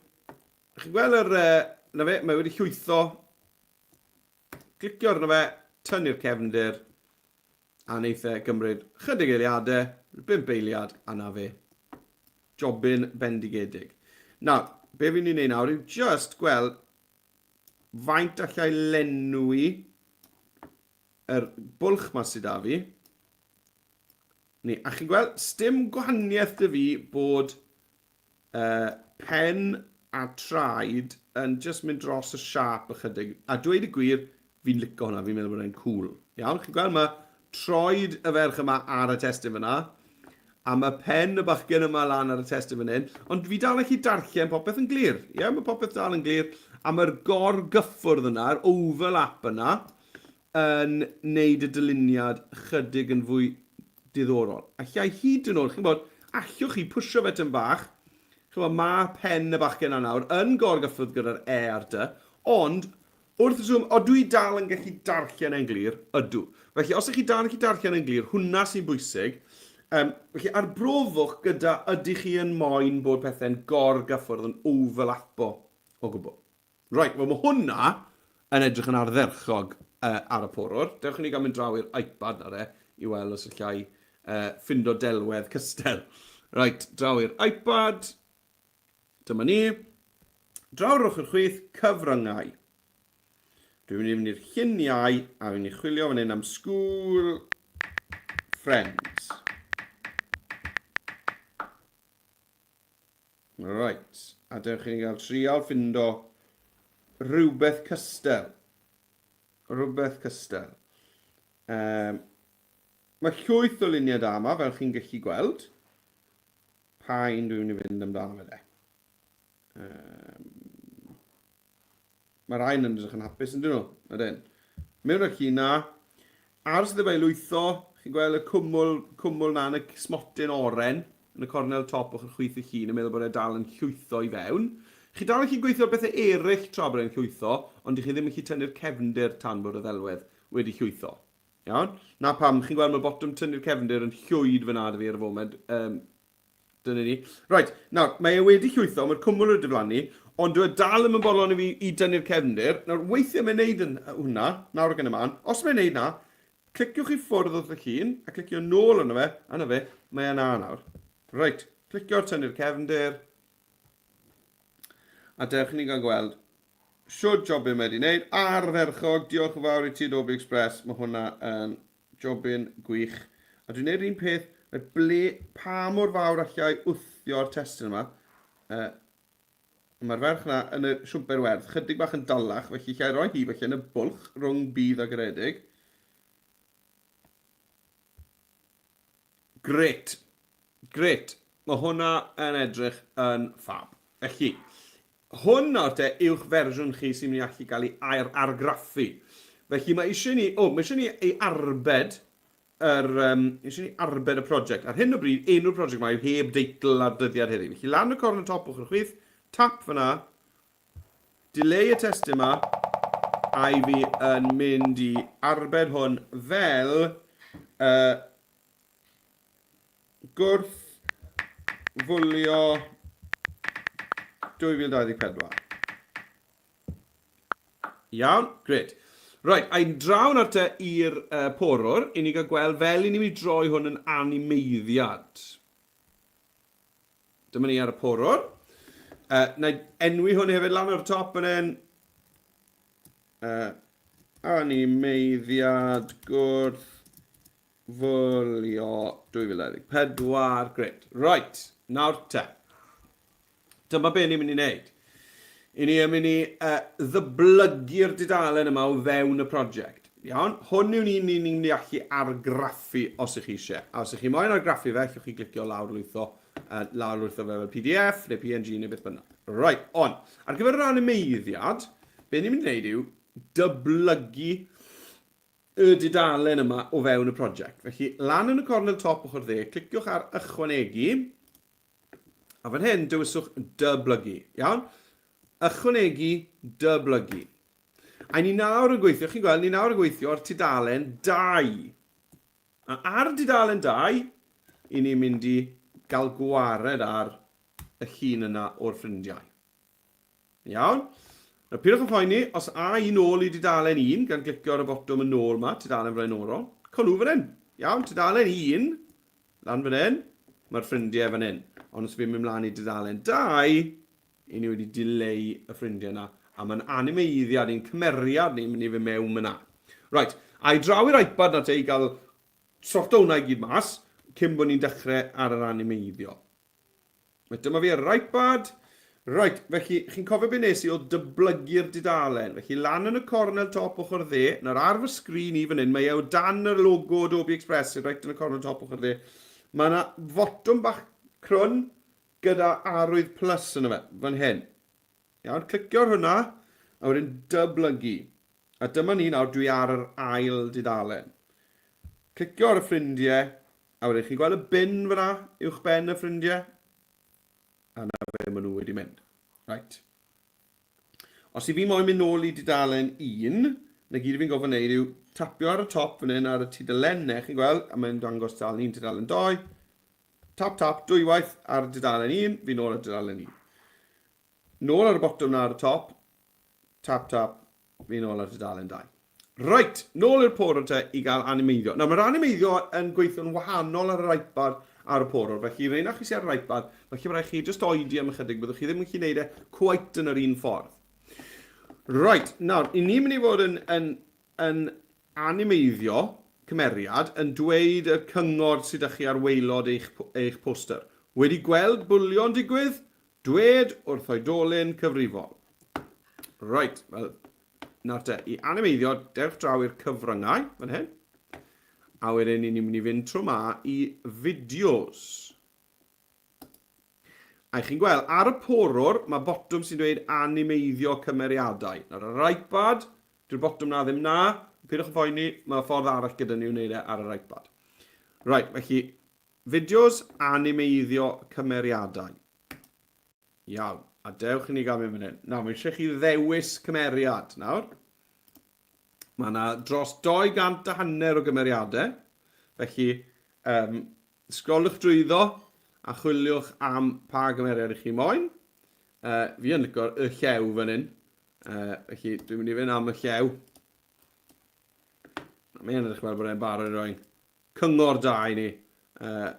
Chi'n gweld yr... Uh, na fe, mae wedi llwytho Clicio arno fe, tynnu'r cefndir, a wneith e gymryd chydig eiliadau, 5 eiliad, a na fe. Jobyn bendigedig. Nawr, be fi'n ei wneud nawr yw just gweld faint allai lenwi yr bwlch ma sydd da fi. Ni, a chi'n gweld, sdim gwahaniaeth dy fi bod uh, pen a traed yn just mynd dros y siâp ychydig. A dweud y gwir, fi'n licio hwnna, fi'n meddwl bod e'n cool. Iawn, chi'n gweld mae troed y ferch yma ar y testun fyna, a mae pen y bachgen yma lan ar y testun fan hyn, ond fi dal yn gallu darllen popeth yn glir. Ie, yeah, mae popeth dal yn glir, a mae'r gorgyffwrdd yna, yr overlap yna, yn neud y dyluniad chydig yn fwy diddorol. Allai hyd yn oed, chi'n gwybod, allwch chi pwsio fe tyn bach, chi'n gwybod, mae pen y bachgen yna nawr yn gorgyffwrdd gyda'r E a'r D, ond wrth reswm, odw i dal yn gallu darllen e'n glir? Ydw. Felly, os ydych chi dal yn gallu darllen e'n glir, hwnna sy'n bwysig. Um, felly, arbrofwch gyda ydych chi yn moyn bod pethau'n gorgyffwrdd, yn overlapo o gwbl. Reit, wel mae hwnna yn edrych yn ardderchog uh, ar y porwr. Dewch i ni gael mynd draw i'r iPad na re, i weld os allai uh, ffindo delwedd cystel. Reit, draw i'r iPad. Dyma ni. Draw ar ochr chwith, cyfryngau. Dwi'n mynd i fynd i'r lluniau a fi'n mynd i chwilio fan hyn am School Friends. Right, a dewch i ni gael trial ffindo rhywbeth cystel. Rhywbeth cystel. Um, mae llwyth o luniau da yma, fel chi'n gallu gweld. Pa un dwi'n mynd i fynd amdano fe de? Um, Mae rhain yn edrych yn hapus, yn dyn nhw? Ydyn. Mewn â'r llun na. Aros iddo fe i lwytho. Chi'n gweld y cwmwl, cwmwl na yn y smotyn oren yn y cornel top ochr chwith y llun yn meddwl bod e dal yn llwytho i fewn. Chi dal yn gallu gweithio ar bethau eraill tra bod e'n llwytho, ond dych chi ddim yn gallu tynnu'r cefndir tan bod y ddelwedd wedi llwytho. Iawn? Na pam, chi'n gweld mae'r botwm tynnu'r cefndir yn llwyd fyna 'da fi ar y foment. Um, Dyna ni. Right, nawr, mae e wedi llwytho, mae'r cwmwl wedi diflannu, ond dyw e dal ddim yn bodlon i fi i dynnu'r cefndir. Nawr, weithiau mae'n neud yn hwnna, nawr ac yn y man. Os mae'n neud na, cliciwch i ffwrdd wrth y llun, a clicio nôl arno fe, a na fe, mae e na nawr. Reit, clicio ar tynnu'r cefndir, a dewch i ni gael gweld shwd jobyn mae wedi wneud. Ardderchog, diolch yn fawr i ti Adobe Express, mae hwnna yn Jobyn gwych. A dwi'n neud yr un peth, right, ble, pa mor fawr allai wthio'r testun yma? Uh, Mae'r ferch na yn y siwmper werdd, chydig bach yn dalach, felly llai roi hi felly yn y bwlch rhwng bydd a garedig. Gret. Gret. Mae hwnna yn edrych yn ffab. Felly, hwn nawr te yw'ch fersiwn chi sy'n mynd i allu gael ei air argraffu. Felly mae eisiau ni, o, mae eisiau ni ei arbed yr, um, eisiau ni arbed y prosiect. Ar hyn o bryd, enw'r prosiect yma yw heb deitl ar dyddiad heddiw. Felly lan y cornel top ochr chwith, tap fyna, dileu y testun yma, a i fi yn mynd i arbed hwn fel uh, Gwrth-fwlio 2024. Iawn, gret. Right, a'n draw nawr te i'r uh, porwr, i ni gael gweld fel i ni mynd i droi hwn yn animeiddiad. Dyma ni ar y porwr. Uh, na i enwi hwn hefyd lan ar y top yn hyn. Uh, animeiddiad gwrth Fwlio 2024, grêt. Right, nawr te. Dyma be ni'n mynd i wneud. I ni yn mynd i uh, ddyblygu'r dudalen yma o fewn y prosiect. Iawn? Hwn yw'n un ni'n mynd i allu argraffu os ych chi eisiau. A os ych chi moyn argraffu fe, allwch chi glicio lawr lwytho, uh, lawr lwytho fe fel PDF neu PNG neu beth bynnag. Right, ond, ar gyfer yr animeiddiad, be ni'n mynd i wneud yw dyblygu y dudalen yma o fewn y prosiect. Felly, lan yn y cornel top ochr dde, cliciwch ar ychwanegu, a fan hyn dewiswch dyblygu. Iawn? Ychwanegu, dyblygu. A ni nawr yn gweithio, chi'n gweld, ni nawr yn gweithio ar tudalen 2. A ar dudalen 2, i ni'n mynd i gael gwared ar y llun yna o'r ffrindiau. Iawn. Nawr, pidwch yn poeni, os a i nôl i dudalen 1, gan glicio ar y botwm yn ôl ma, tudalen flaenorol, cawn nhw fan hyn. Iawn, tudalen 1, lan fan hyn, mae'r ffrindiau fan hyn. Ond os fi'n mynd mlaen i dudalen 2, i ni wedi dileu y ffrindiau yna, a mae'n animeiddiad, ein cymeriad ni'n mynd i fy mewn fyna. Right, a i draw i'r iPad na te i gael sorto hwnna i gyd mas, cyn bod ni'n dechrau ar yr animeiddio. Reit, dyma fi ar yr iPad. Reit, felly, chi'n cofio beth nes i oedd dyblygu'r dudalen. Felly, lan yn y cornel top ochr dde, nawr ar fy sgrin i fan hyn, mae e o dan yr logo Adobe Express, sydd reit yn y cornel top ochr dde. Mae yna fotwm bach crwn gyda arwydd plus yna fe, fan hyn. Iawn, clicio ar hwnna, a wedyn dyblygu. A dyma ni nawr, dwi ar yr ail dudalen. Clicio ar y ffrindiau, A wedyn chi'n gweld y bin fyna, uwch ben y ffrindiau? A na fe maen nhw wedi mynd. Right. Os i fi moyn mynd nôl i dudalen 1, na gyd fi'n gofyn wneud yw tapio ar y top fan hyn ar y tudalennau, chi'n gweld, a mae'n dangos tudalen 1, tudalen 2. Tap, tap, dwywaith ar dudalen 1, fi nôl ar dudalen 1. Nôl ar y botwm na ar y top, tap, tap, fi nôl ar dudalen 2. Reit, nôl i'r porwr te i gael animeiddio. Nawr, mae'r animeiddio yn gweithio'n wahanol ar yr iPad ar y porwr. Felly, rheina chi sydd ar yr iPad, felly mae rhaid chi jyst oedi am ychydig, byddwch chi ddim yn gallu gwneud e cweit yn yr un ffordd. Right, nawr, i ni'n mynd i fod yn, yn, yn animeiddio cymeriad yn dweud y cyngor sydd â chi ar waelod eich, eich poster. Wedi gweld bwlio'n digwydd? Dwed wrth oedolyn cyfrifol. Right, wel, nawr te, i animeiddio, dewch draw i'r cyfryngau, fan hyn. A wedyn, ni'n mynd i fynd tro ma i fideos. A chi'n gweld, ar y porwr, mae botwm sy'n dweud animeiddio cymeriadau. Nawr, ar yr iPad, dyw'r botwm na ddim na. Peidiwch yn phoeni, mae ffordd arall gyda ni wneud e ar yr iPad. Right, felly, fideos animeiddio cymeriadau. Iawn, a dewch i ni gael mynd fan hyn. Nawr, mae eisiau chi ddewis cymeriad nawr. Mae yna dros 200 a hanner o gymeriadau. Felly, um, Sgroliwch drwyddo a chwiliwch am pa gymeriad i chi moyn. Uh, fi yn licio'r y llew fan hyn. Uh, felly dwi'n mynd i fynd am y llew. Mae'n edrych fel bod e'n barod i roi cyngor da i ni. Uh,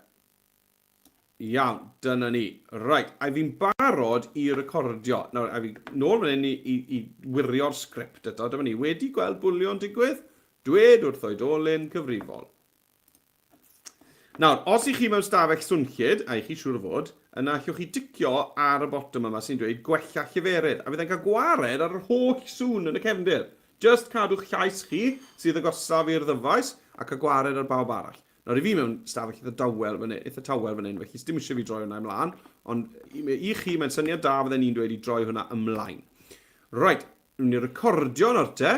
iawn, dyna ni. Right, a fi'n barod i recordio. Nawr, a fi nôl fan hyn i, i, i wirio'r sgript eto. Dyma ni, wedi gweld bwlio'n digwydd? Dwed wrth oedolyn cyfrifol. Nawr, os y'ch chi mewn stafell swnllyd, a y'ch chi siŵr o fod, yna allwch chi dicio ar y botwm yma sy'n dweud gwella lleferydd, a fydd e'n cael gwared ar yr holl sŵn yn y cefndir. Jyst cadw'ch llais chi, sydd agosaf i'r ddyfais, a cael gwared ar bawb arall. Nawr, i fi mewn stafell eitha dawel fan hyn, eitha tawel fan hyn, felly sdim eisiau fi droi hwnna ymlaen, ond i chi, mae'n syniad da fydden i'n dweud i droi hwnna ymlaen. Right, ni'n mynd i recordio nawr te.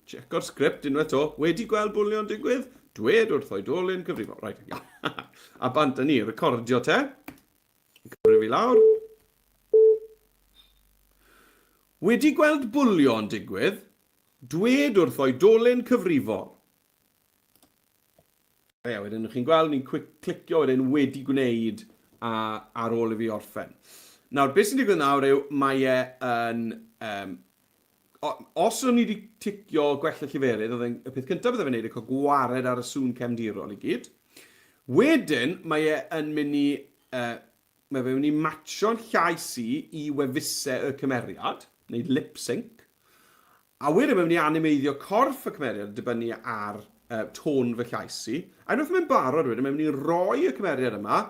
Checko'r sgript unwaith 'to. Wedi gweld bwlio'n digwydd? Dwed wrth oedolyn cyfrifol. Right, a bant â ni, recordio te. Cyfrif i lawr. Wedi gweld bwlio'n digwydd? Dwed wrth oedolyn cyfrifol. Ie, wedyn chi'n gweld ni'n clicio wedyn wedi gwneud a, ar ôl i fi orffen. Nawr, beth sy'n digwydd nawr yw mae e yn... Um, os o'n i wedi ticio gwella lleferydd, oedd y peth cyntaf bydde fe'n neud yw cael gwared ar y sŵn cefndirol i gyd. Wedyn, mae e yn mynd i... Uh, mae fe'n mynd i matcho'n llais i i wefusau y cymeriad, neu lip sync. A wedyn mae'n mynd i animeiddio corff y cymeriad yn dibynnu ar uh, tôn fy llais i. A unwaith mae'n barod wedyn, mae'n mynd i roi y cymeriad yma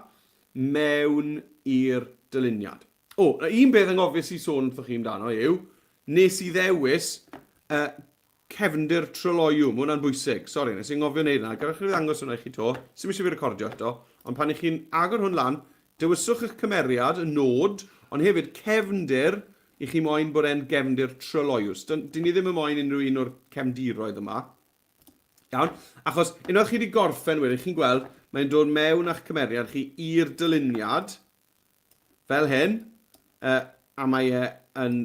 mewn i'r dyluniad. O, un beth anghofus i sôn wrthoch chi amdano yw, nes i ddewis uh, cefndir tryloyw. Mae hwnna'n bwysig. Sori, nes i anghofio wneud hwnna. Gadewch i fi ddangos hwnna i chi to. Sim eisiau fi recordio eto. Ond pan i chi'n agor hwn lan, dewiswch eich cymeriad, y nod, ond hefyd cefndir I chi moyn bod e'n gefndir tryloyw. Dyn ni ddim yn moyn unrhyw un o'r cefndiroedd yma. Iawn? Achos unwaith chi wedi gorffen wedyn, chi'n gweld, mae'n dod mewn â'ch cymeriad chi i'r dyluniad, fel hyn, uh, a mae e yn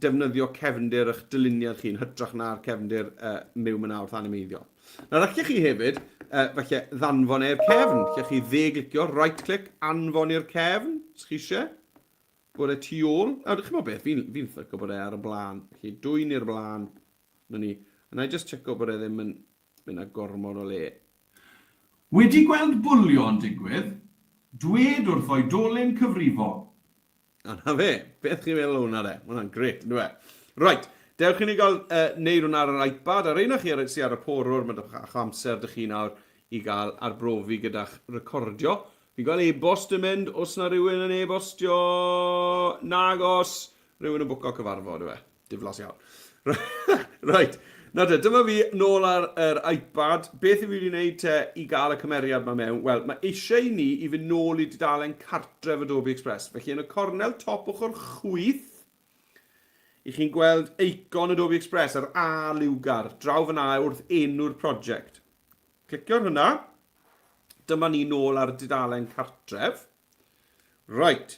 defnyddio cefndir eich dyluniad chi yn hytrach na'r cefndir uh, miw myna wrth animeiddio. Nawr allech chi hefyd, uh, falle, ddanfon e'r cefn. Allech chi dde-glicio, right-click, anfon i'r cefn, os chi eisiau. Bod e tu ôl. Nawr, chi'n gwybod beth, fi'n fi licio bod e ar y blaen. Felly, dwyn i'r blaen. Na ni. A na i just checo bod e ddim yn mynd â gormod o le. Wedi gweld bwlio yn digwydd, dwed wrth oedolyn cyfrifol. A na fe, beth chi'n meddwl o hwnna de? Mae hwnna'n grêt, yn dyw e? Right, dewch i ni gael uh, neud hwnna ar yr iPad. A rheina chi ar, sy ar y porwr, mae bach o amser dych chi nawr i gael arbrofi gyda'ch recordio. Fi'n gweld e-bost yn mynd, oes 'na rywun yn e-bostio? Nag oes! Rhywun yn bwco cyfarfod yw e. Diflas iawn. Reit, nawr te, dyma fi nôl ar yr iPad. Beth i fi wedi wneud te i gael y cymeriad ma mewn? Wel, mae eisiau i ni i fynd nôl i dudalen cartref Adobe Express. Felly yn y cornel top ochr chwith, i chi'n gweld eicon Adobe Express, yr A liwgar, draw fyna wrth enw'r prosiect. Clicio ar hwnna. Dyma ni nôl ar dudalen cartref. Right.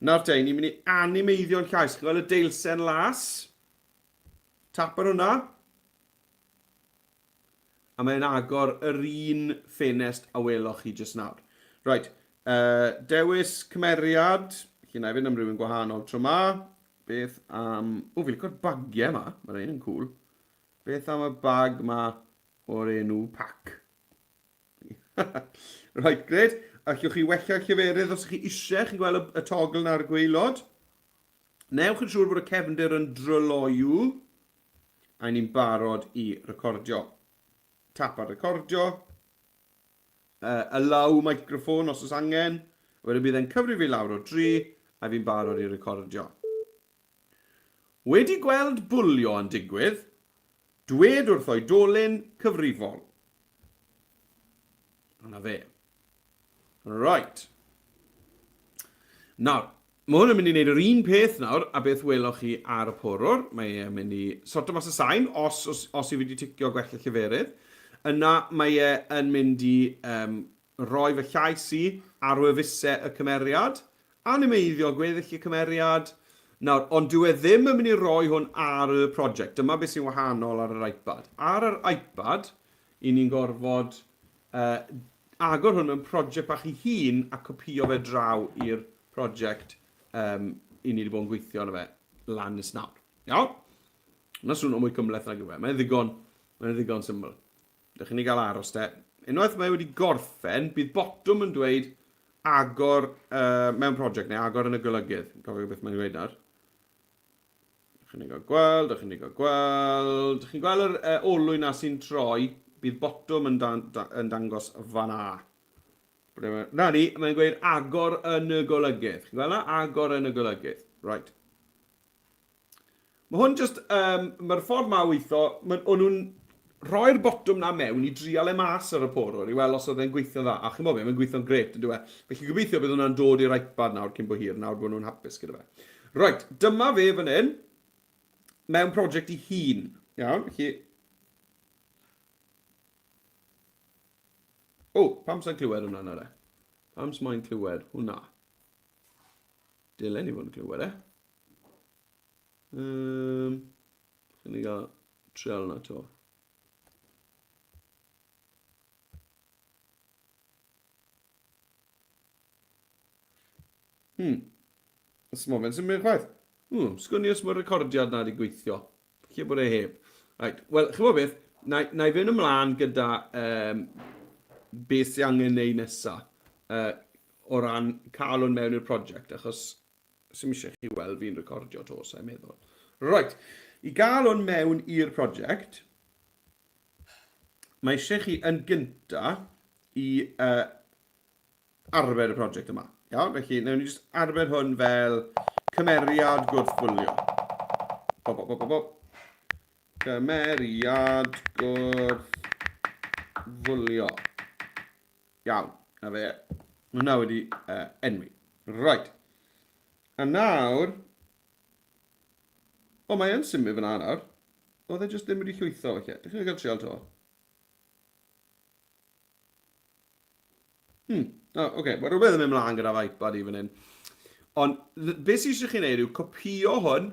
Nawr te, ni'n mynd i animeiddio'n llais. Chi'n gweld y deilsen las? Tap ar hwnna. A mae'n agor yr un ffenest a weloch chi jyst nawr. Right. Uh, dewis cymeriad. Felly na i fynd am rhywun gwahanol tro ma. Beth am... O, fi'n licio'r bagiau yma. Mae'r un yn cool. Beth am y bag ma o'r enw Pac? Right, grêt. Allwch chi wella lleferydd os ych chi eisiau, chi'n gweld y, y togl 'na ar y gwaelod. Newch yn siŵr bod y cefndir yn dryloyw, a ni'n barod i recordio. Tap ar recordio. Allow microphone os oes angen. Wedyn bydd e'n cyfri fi lawr o dri, a fi'n barod i recordio. Wedi gweld bwlio yn digwydd, dwed wrth oedolyn cyfrifol. A 'na fe. Right. Nawr, mae hwn yn mynd i wneud yr un peth nawr a beth weloch chi ar y porwr. Mae e'n mynd i sorto mas y sain, os, os, os i fi wedi ticio gwella lleferydd. Yna mae e yn mynd i um, roi fy llais i ar wefusau y cymeriad, animeiddio gweddill y cymeriad. Nawr, ond dyw e ddim yn mynd i roi hwn ar y prosiect. Dyma beth sy'n wahanol ar yr iPad. Ar yr iPad, i ni'n gorfod uh, agor hwn mewn prosiect bach i hun a copïo fe draw i'r prosiect um, i ni wedi bod yn gweithio arno fe lan nes nawr. Iawn? Mae'n swnio mwy cymhleth nag yw e. Mae'n ddigon, mae'n ddigon syml. Dych chi'n ei gael aros te. Unwaith mae wedi gorffen, bydd botwm yn dweud agor uh, mewn prosiect neu agor yn y golygydd. Gofio beth mae'n dweud nawr. Dych chi'n ei gael gweld, dych chi'n ei gael gweld. Dych chi'n gweld yr uh, olwyn na sy'n troi, bydd botwm yn, dan, da, yn dangos fan A. Na ni, mae'n gweud agor yn y golygydd. Chi'n gweld na? Agor yn y golygydd. Right. Mae hwn jyst, um, mae'r ffordd ma o weithio, ma, o'n nhw'n rhoi'r botwm na mewn i drial e mas ar y porwr i weld os oedd e'n gweithio'n dda. A chi'n bod be, mae'n gweithio'n gret, yn dyw e? Felly gobeithio bydd hwnna'n dod i'r iPad nawr cyn bo hir, nawr bod nhw'n hapus gyda fe. Right, dyma fe fan hyn, mewn prosiect i hun. Iawn, felly... O, pam sa'n clywed hwnna nawr e? Pam sa'n clywed hwnna? Dylen ni fod yn clywed e. Um, Chi'n ni gael trial yna to. Hmm. Os mae fe'n symud chwaith. Hmm, sgwn i os mae'r recordiad na wedi gweithio. Lle bod e heb. Right, wel, chi'n gwybod beth? Na, na i fynd ymlaen gyda um, beth sy'n angen neud nesa uh, o ran cael hwn mewn i'r prosiect, achos sy'n eisiau chi weld fi'n recordio to, sa'n meddwl. Right, i gael hwn mewn i'r prosiect, mae eisiau chi yn gynta i uh, arbed y prosiect yma. Iawn, felly wnawn ni jyst arbed hwn fel cymeriad gwrthfwlio. Bo, bo, bo, bo, bo. Cymeriad gwrthfwlio. Iawn, na fe. Mae hwnna wedi uh, enwi. Right. A nawr... O, mae yn symud fyna nawr. Oedd e jyst ddim wedi llwytho, felly. Dych chi'n cael trial to? Hmm, o, oce, okay. mae rhywbeth yn mynd mlaen gyda fy iPad i fan hyn. Ond beth sydd eisiau chi wneud yw copio hwn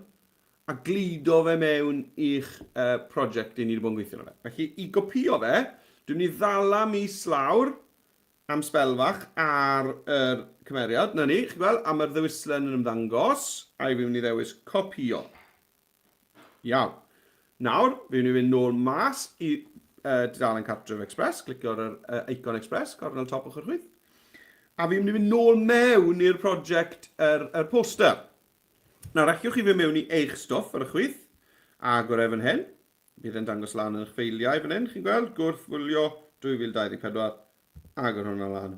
a gludo fe mewn i'ch uh, prosiect i ni wedi bod yn gweithio arno fe. Felly, i gopio fe, dwi'n mynd i ddala mis lawr am sbel fach ar yr cymeriad. Na ni, chi'n gweld, a mae'r ddewislen yn ymddangos, a i fi mynd i ddewis copio. Iawn. Nawr, fi mynd i fynd nôl mas i uh, dudalen Cartref Express, clicio ar yr uh, icon Express, cornel top ochr chwith. A fi'n mynd i fynd nôl mewn i'r prosiect, yr, yr poster. Nawr, allwch chi fynd mewn i eich stwff ar y chwith, agor e fan hyn. Bydd e'n dangos lan yn eich ffeiliau fan hyn, chi'n gweld, gwrthfwlio 2024, agor hwnna lan.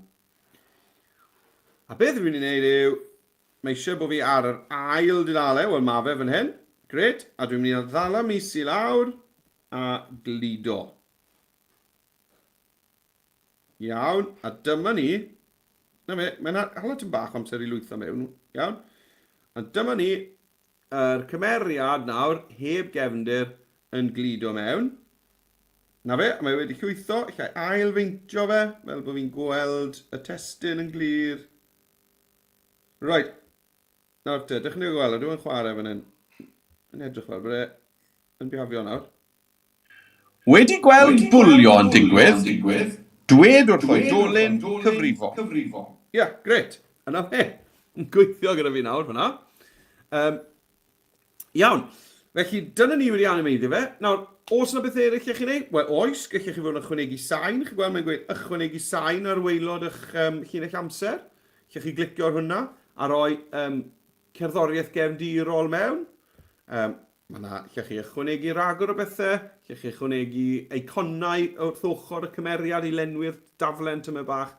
A beth fi'n mynd i wneud yw, mae eisiau bod fi ar yr ail dudalen, wel mae fe fan hyn, gret, a dwi'n mynd i ddala mis i lawr a gludo. Iawn, a dyma ni, na fe, mae'n hala tipyn bach o amser i lwytho mewn, iawn. A dyma ni, Yr cymeriad nawr, heb gefndir, yn gludo mewn. Na fe, mae wedi llwytho, lle ail-feintio fe, fel bod fi'n gweld y testun yn glir. Right, nawr te, dych chi'n gweld, ydw i'n chwarae fan hyn. Yn edrych fel bod e yn bihafio nawr. Wedi gweld bwlio yn digwydd, dwed wrth oedolyn cyfrifol. Ie, yeah, gret. Yna fe. Yn gweithio gyda fi nawr fyna. Um, iawn. Felly, dyna ni wedi animeiddio fe. Nawr, oes yna beth eraill lle chi'n neud? Wel, oes, gallech chi fod yn ychwanegu sain. Chi'n gweld mae'n gweud ychwanegu sain ar waelod eich llinell amser. Lle chi glicio ar hwnna a rhoi cerddoriaeth gefndirol mewn. Mae yna lle chi ychwanegu rhagor o bethau, lle chi ychwanegu eiconau wrth ochr y cymeriad i lenwi'r daflen tymed bach.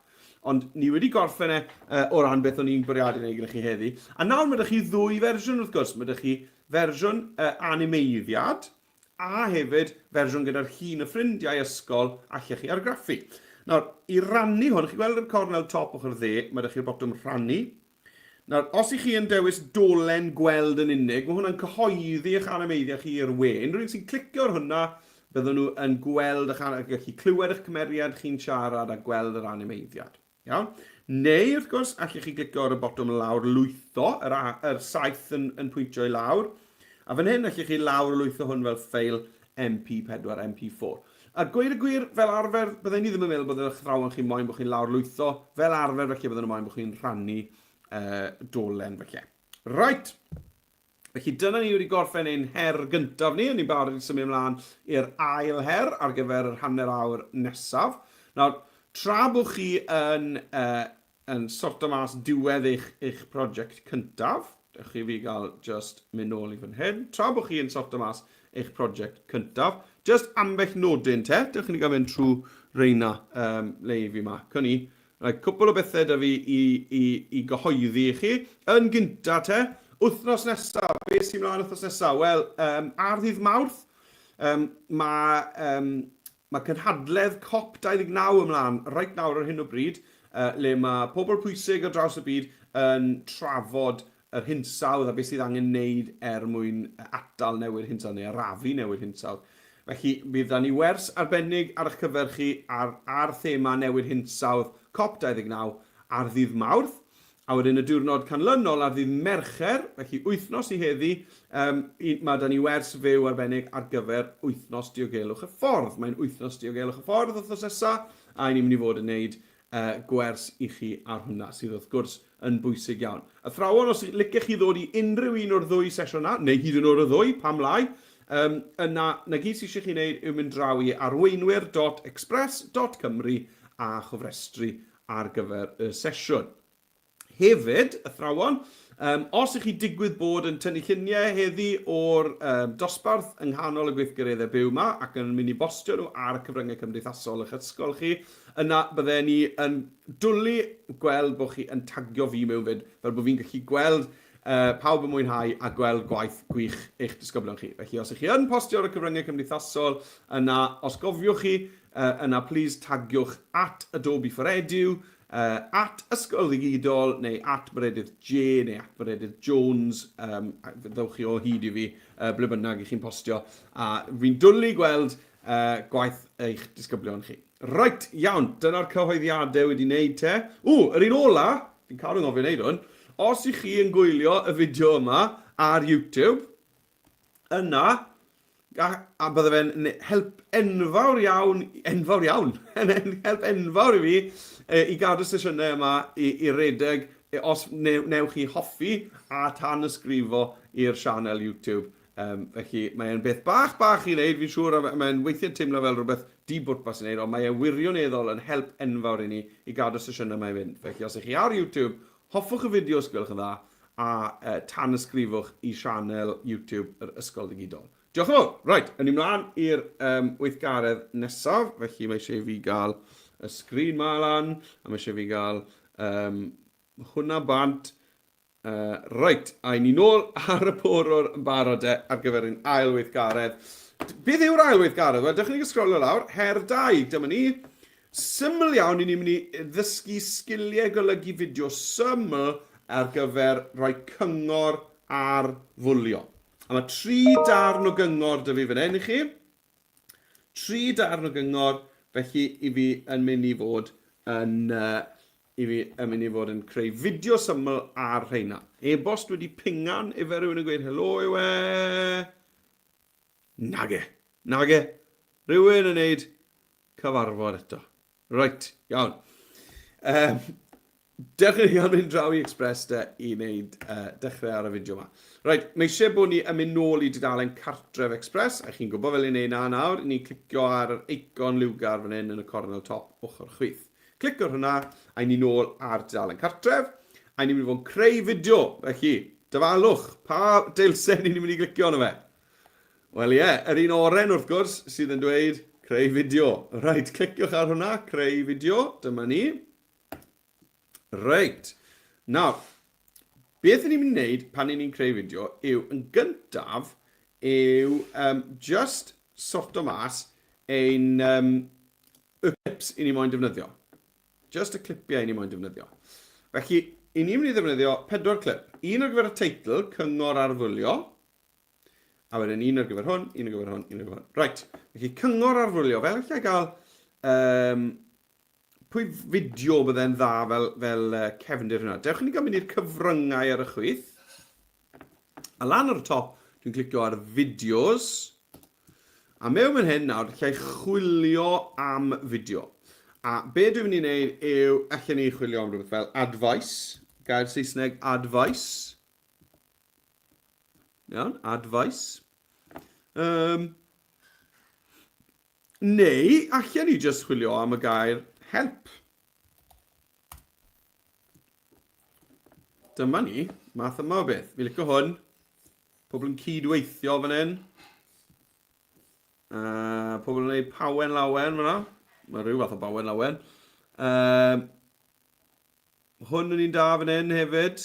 Ond ni wedi gorffen e o ran beth o'n i'n bwriadu wneud gyda chi heddi. A nawr mae ydych chi ddwy fersiwn wrth gwrs. Mae ydych chi fersiwn animeiddiad a hefyd fersiwn gyda'r llun y ffrindiau ysgol allech chi argraffu. Nawr, i rannu hwn, chi'n gweld yr cornel top ochr dde, mae ydych chi'r botwm rhannu. Nawr, os y'ch chi yn dewis dolen gweld yn unig, mae hwnna'n cyhoeddi eich animeiddiau chi i'r we. Unrhyw un sy'n clicio ar hwnna, bydden nhw yn gweld eich, gallu clywed eich cymeriad chi'n siarad a gweld yr animeiddiad. Iawn? Neu, wrth gwrs, allwch chi glicio ar y botwm lawr lwytho, yr, yr saeth yn, yn pwyntio i lawr. A fan hyn, allwch chi lawr lwytho hwn fel ffeil MP4, MP4. A gweud y gwir, fel arfer, bydden ni ddim yn meddwl bod yr athrawon chi moyn bod chi'n lawrlwytho. Fel arfer, felly, bydden nhw moyn bod chi'n rhannu dolen, felly. Right! Felly dyna ni wedi gorffen ein her gyntaf ni. Ni'n barod i symud ymlaen i'r ail her ar gyfer yr hanner awr nesaf. Nawr, tra bod chi yn, yn sorto mas diwedd eich, eich prosiect cyntaf, dewch chi fi gael just mynd nôl i fan hyn, tra bod chi yn sorto mas eich prosiect cyntaf, just ambell nodyn te, dewch i ni gael mynd trwy reina le i fi ma. Cwn i, right, cwpl o bethau da fi i, i, i gyhoeddi i chi. Yn gynta te, wythnos nesaf, beth sy'n mlaen wythnos nesaf? Wel, ar ddydd Mawrth, mae Mae cynhadledd cop 29 ymlaen reit nawr ar hyn o bryd, le mae pobl pwysig ar draws y byd yn trafod yr hinsawdd a beth sydd angen wneud er mwyn atal newid hinsawdd neu arafu newid hinsawdd. Felly, bydd 'da ni wers arbennig ar eich cyfer chi ar ar thema newid hinsawdd cop 29 ar ddydd Mawrth. A wedyn y diwrnod canlynol ar ddydd Mercher, felly wythnos i heddi, um, mae da ni wers fyw arbennig ar gyfer wythnos diogelwch y ffordd. Mae'n wythnos diogelwch y ffordd wythnos nesaf, a ni'n mynd i fod yn neud gwers i chi ar hwnna, sydd wrth gwrs yn bwysig iawn. Athrawon, os licech chi ddod i unrhyw un o'r ddwy sesiwn na, neu hyd yn oed y ddwy, pam lai, um, yna, na gyd sydd eisiau chi wneud yw mynd draw i arweinwyr.express.cymru a chofrestru ar gyfer y sesiwn. Hefyd, athrawon, um, os ych chi digwydd bod yn tynnu lluniau heddi o'r um, dosbarth yng nghanol y gweithgareddau byw yma ac yn mynd i bostio nhw ar y cyfryngau cymdeithasol eich ysgol chi, yna bydden ni yn dwlu gweld bod chi yn tagio fi mewn fyd, fel bod fi'n gallu gweld pawb yn mwynhau a gweld gwaith gwych eich disgyblion chi. Felly os ych chi yn postio ar y cyfryngau cymdeithasol, yna os gofiwch chi, yna plîs tagiwch at Adobe for Edu, at Ysgol Ddigidol neu at Meredydd J neu at Meredydd Jones, um, ddewch chi o hyd i fi ble bynnag i chi'n postio. A fi'n dwlu gweld gwaith eich disgyblion chi. Reit, iawn, dyna'r cyhoeddiadau wedi wneud te. Ww, yr un ola, fi'n cael yng ngofio wneud hwn, os ych chi yn gwylio y fideo yma ar YouTube, Yna, a, a bydde fe'n help enfawr iawn, enfawr iawn, yn help enfawr i fi e, i gadw sesiynau yma i, i redeg e, os newch chi hoffi a tan ysgrifo i'r sianel YouTube. Um, felly mae'n beth bach bach i wneud, fi'n siŵr, a mae'n weithiau'n teimlo fel rhywbeth di-bwrpas i wneud, ond mae e wirioneddol yn help enfawr i ni i gadw sesiynau yma i fynd. Felly os ych chi ar YouTube, hoffwch y fideo os gwelwch yn dda, a tanysgrifwch i sianel YouTube yr Ysgol Ddigidol. Diolch yn fawr! Reit, yn ni mlaen i'r um, weithgaredd nesaf, felly mae eisiau i fi gael y sgrin ma lan, a mae eisiau fi gael um, hwnna bant. Reit, a i ni nôl ar y porwr yn barod e ar gyfer ein ail weithgaredd. Beth yw'r ail weithgaredd? Wel, dewch i ni sgrolio lawr. Her 2, dyma ni. Syml iawn, i ni'n mynd i ddysgu sgiliau golygu fideo syml ar gyfer rhoi cyngor ar fwlio. A mae tri darn o gyngor 'da fi fan hyn i chi. Tri darn o gyngor, felly i fi yn mynd i fod yn, uh, i fi yn mynd i fod yn creu fideo syml ar rheina. E-bost wedi pingan, ife rhywun yn gweud helo yw e? Nage, nage. Rhywun yn neud cyfarfod eto. Reit, iawn. Um, Dewch i ni gael mynd draw i Express de i wneud uh, dechrau ar y fideo yma. Reit, mae eisiau bod ni yn mynd nôl i dudalen Cartref Express, a chi'n gwybod fel i wneud na nawr, ni'n clicio ar yr eicon liwgar fan hyn yn y cornel top ochr chwith. Clicio ar hwnna, a ni nôl ar dudalen Cartref, a ni'n mynd i fod yn creu fideo, felly, dyfalwch, pa deilsen ni'n mynd i glicio arno fe? Wel ie, yr un oren wrth gwrs sydd yn dweud creu fideo. Reit, cliciwch ar hwnna, creu fideo, dyma ni. Reit. Nawr, beth ni'n mynd i wneud pan ni'n creu fideo yw, yn gyntaf, yw um, just sorto mas ein um, y clips i ni moyn defnyddio. Just y clipiau i ni moyn defnyddio. Felly, i ni'n mynd i ddefnyddio pedwar clip. Un ar gyfer y teitl, cyngor ar fwlio. A wedyn un ar gyfer hwn, un ar gyfer hwn, un ar gyfer hwn. Right, felly cyngor ar fwlio. Fel allai gael um, Pwy fideo bydde'n dda fel, fel uh, cefndir hwnna? Dewch i ni gael mynd i'r cyfryngau ar y chwith. A lan ar y top, dwi'n clicio ar videos. A mewn fan hyn nawr, lle chwilio am fideo. A be dwi'n mynd i wneud yw, allan ni chwilio am rhywbeth fel advice, gair Saesneg advice. Iawn, advice. Um, Neu allen ni jyst chwilio am y gair help. Dyma ni, math yma o beth. Fi licio hwn. Pobl yn cydweithio fan hyn. Uh, pobl yn gwneud pawen lawen fyna. Mae rhyw fath o bawen lawen. Uh, hwn yn un da fan hyn hefyd.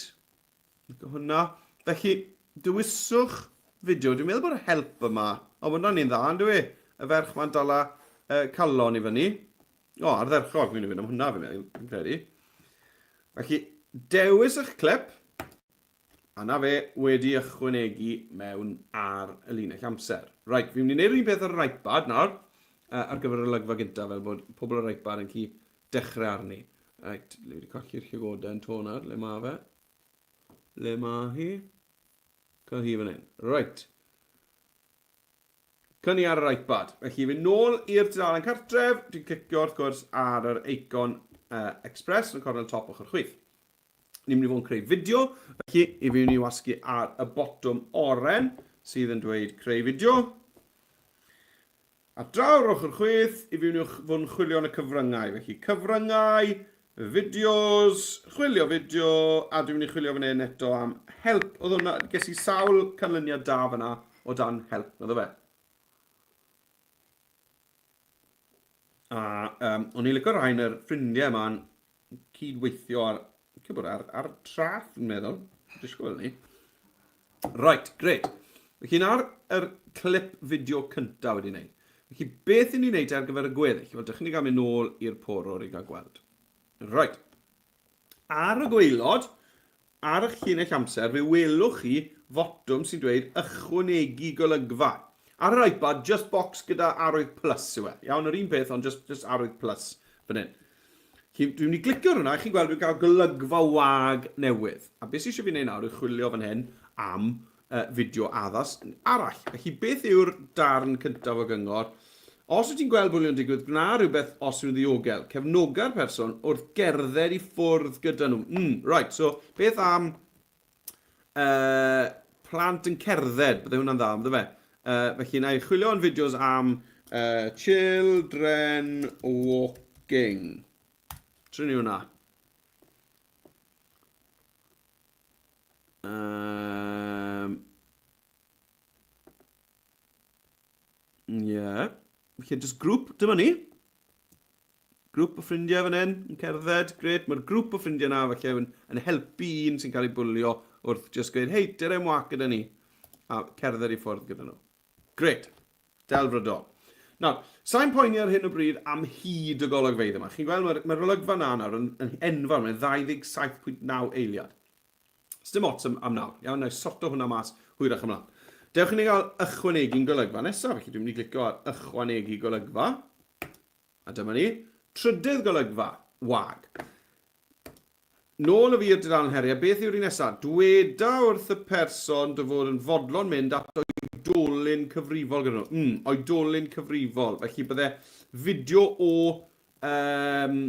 Hwnna. Felly, dewiswch fideo. Dwi'n meddwl bod y help yma. O, mae hwnna'n un dda, yn dwi? Y ferch ma'n dala uh, calon i fyny. O, ardderchog, fi'n mynd am hwnna, fi'n credu. Felly, dewis eich clip, a na fe wedi ychwanegu mewn ar y linell amser. Right, fi'n mynd i wneud yr un peth ar yr iPad nawr, uh, ar gyfer yr olygfa gyntaf, fel bod pobl ar yr iPad yn gallu dechrau arni. Reit, le wedi colli'r llygoden to nawr, le mae fe? Le mae hi? Cael hi fan hyn. Reit. Cynni ar yr iPad. Felly, fynd nôl i'r tudalen cartref, dwi'n clicio wrth gwrs ar yr eicon uh, Express yn y cornel top ochr chwith. Ni'n mynd i fod yn creu fideo, felly i fi mynd i wasgu ar y botwm oren sydd yn dweud creu fideo. A draw'r ochr chwith i fi wnewch fod yn chwilio yn y cyfryngau. Felly cyfryngau, fideos, chwilio fideo, a dwi'n mynd i chwilio fan hyn eto am help. Oedd hwnna, ges i sawl canlyniad da fyna o dan help, naddo fe. A um, o'n i'n licio rhain yr ffrindiau yma'n cydweithio ar, bod ar, ar traff, fi'n meddwl. Disgwyl ni. Right, great. Felly nawr yr clip fideo cyntaf wedi wneud. Felly beth i ni'n wneud ar gyfer y gweddill? Wel, dych chi'n gael mynd nôl i'r porwr i gael gweld. Right. Ar y gwaelod, Ar eich llinell amser, fe welwch chi fotwm sy'n dweud 'Ychwanegu golygfa'. Ar yr iPad, jyst bocs gyda arwydd plus yw e. Iawn, yr un peth, ond jyst, jyst arwydd plus fan hyn. Chi, dwi'n mynd i glicio ar hwnna, chi'n gweld dwi'n cael golygfa wag newydd. A beth sydd eisiau fi wneud nawr yw chwilio fan hyn am uh, fideo addas arall. Felly beth yw'r darn cyntaf o gyngor? Os wyt ti'n gweld bwlio'n digwydd, gwna rhywbeth os yw'n ddiogel. Cefnoga'r person wrth gerdded i ffwrdd gyda nhw. Mm, right, so beth am uh, plant yn cerdded? Bydde hwnna'n dda, bydde fe? Uh, felly, na i chwilio yn fideos am uh, children walking. Trin ni hwnna. Um, yeah. Felly, just grŵp, dyma ni. Grŵp o ffrindiau fan hyn, yn cerdded, gret. Mae'r grŵp o ffrindiau na falle yn, yn helpu un sy'n cael ei bwlio wrth just gweud, hei, dere am wac gyda ni. A cerdded i ffwrdd gyda nhw. Gret. Delfrydol. Nawr, sa'n poeni ar hyn o bryd am hyd y golygfeydd yma. Chi'n gweld, mae'r mae olygfa na nawr yn, yn enfawr, mae'n 27.9 eiliad. Sdim ots am, am nawr. Iawn, na i sorto hwnna mas hwyrach ymlaen. Dewch i ni gael ychwanegu'n golygfa nesaf. Felly dwi'n mynd i glicio ar ychwanegu golygfa. A dyma ni. Trydydd golygfa, wag. Nôl â fi i'r dudalen heriau, beth yw'r un nesaf? Dweda wrth y person dy fod yn fodlon mynd at oedolyn cyfrifol gyda nhw. Mm, oedolyn cyfrifol. Felly bydde fideo o um,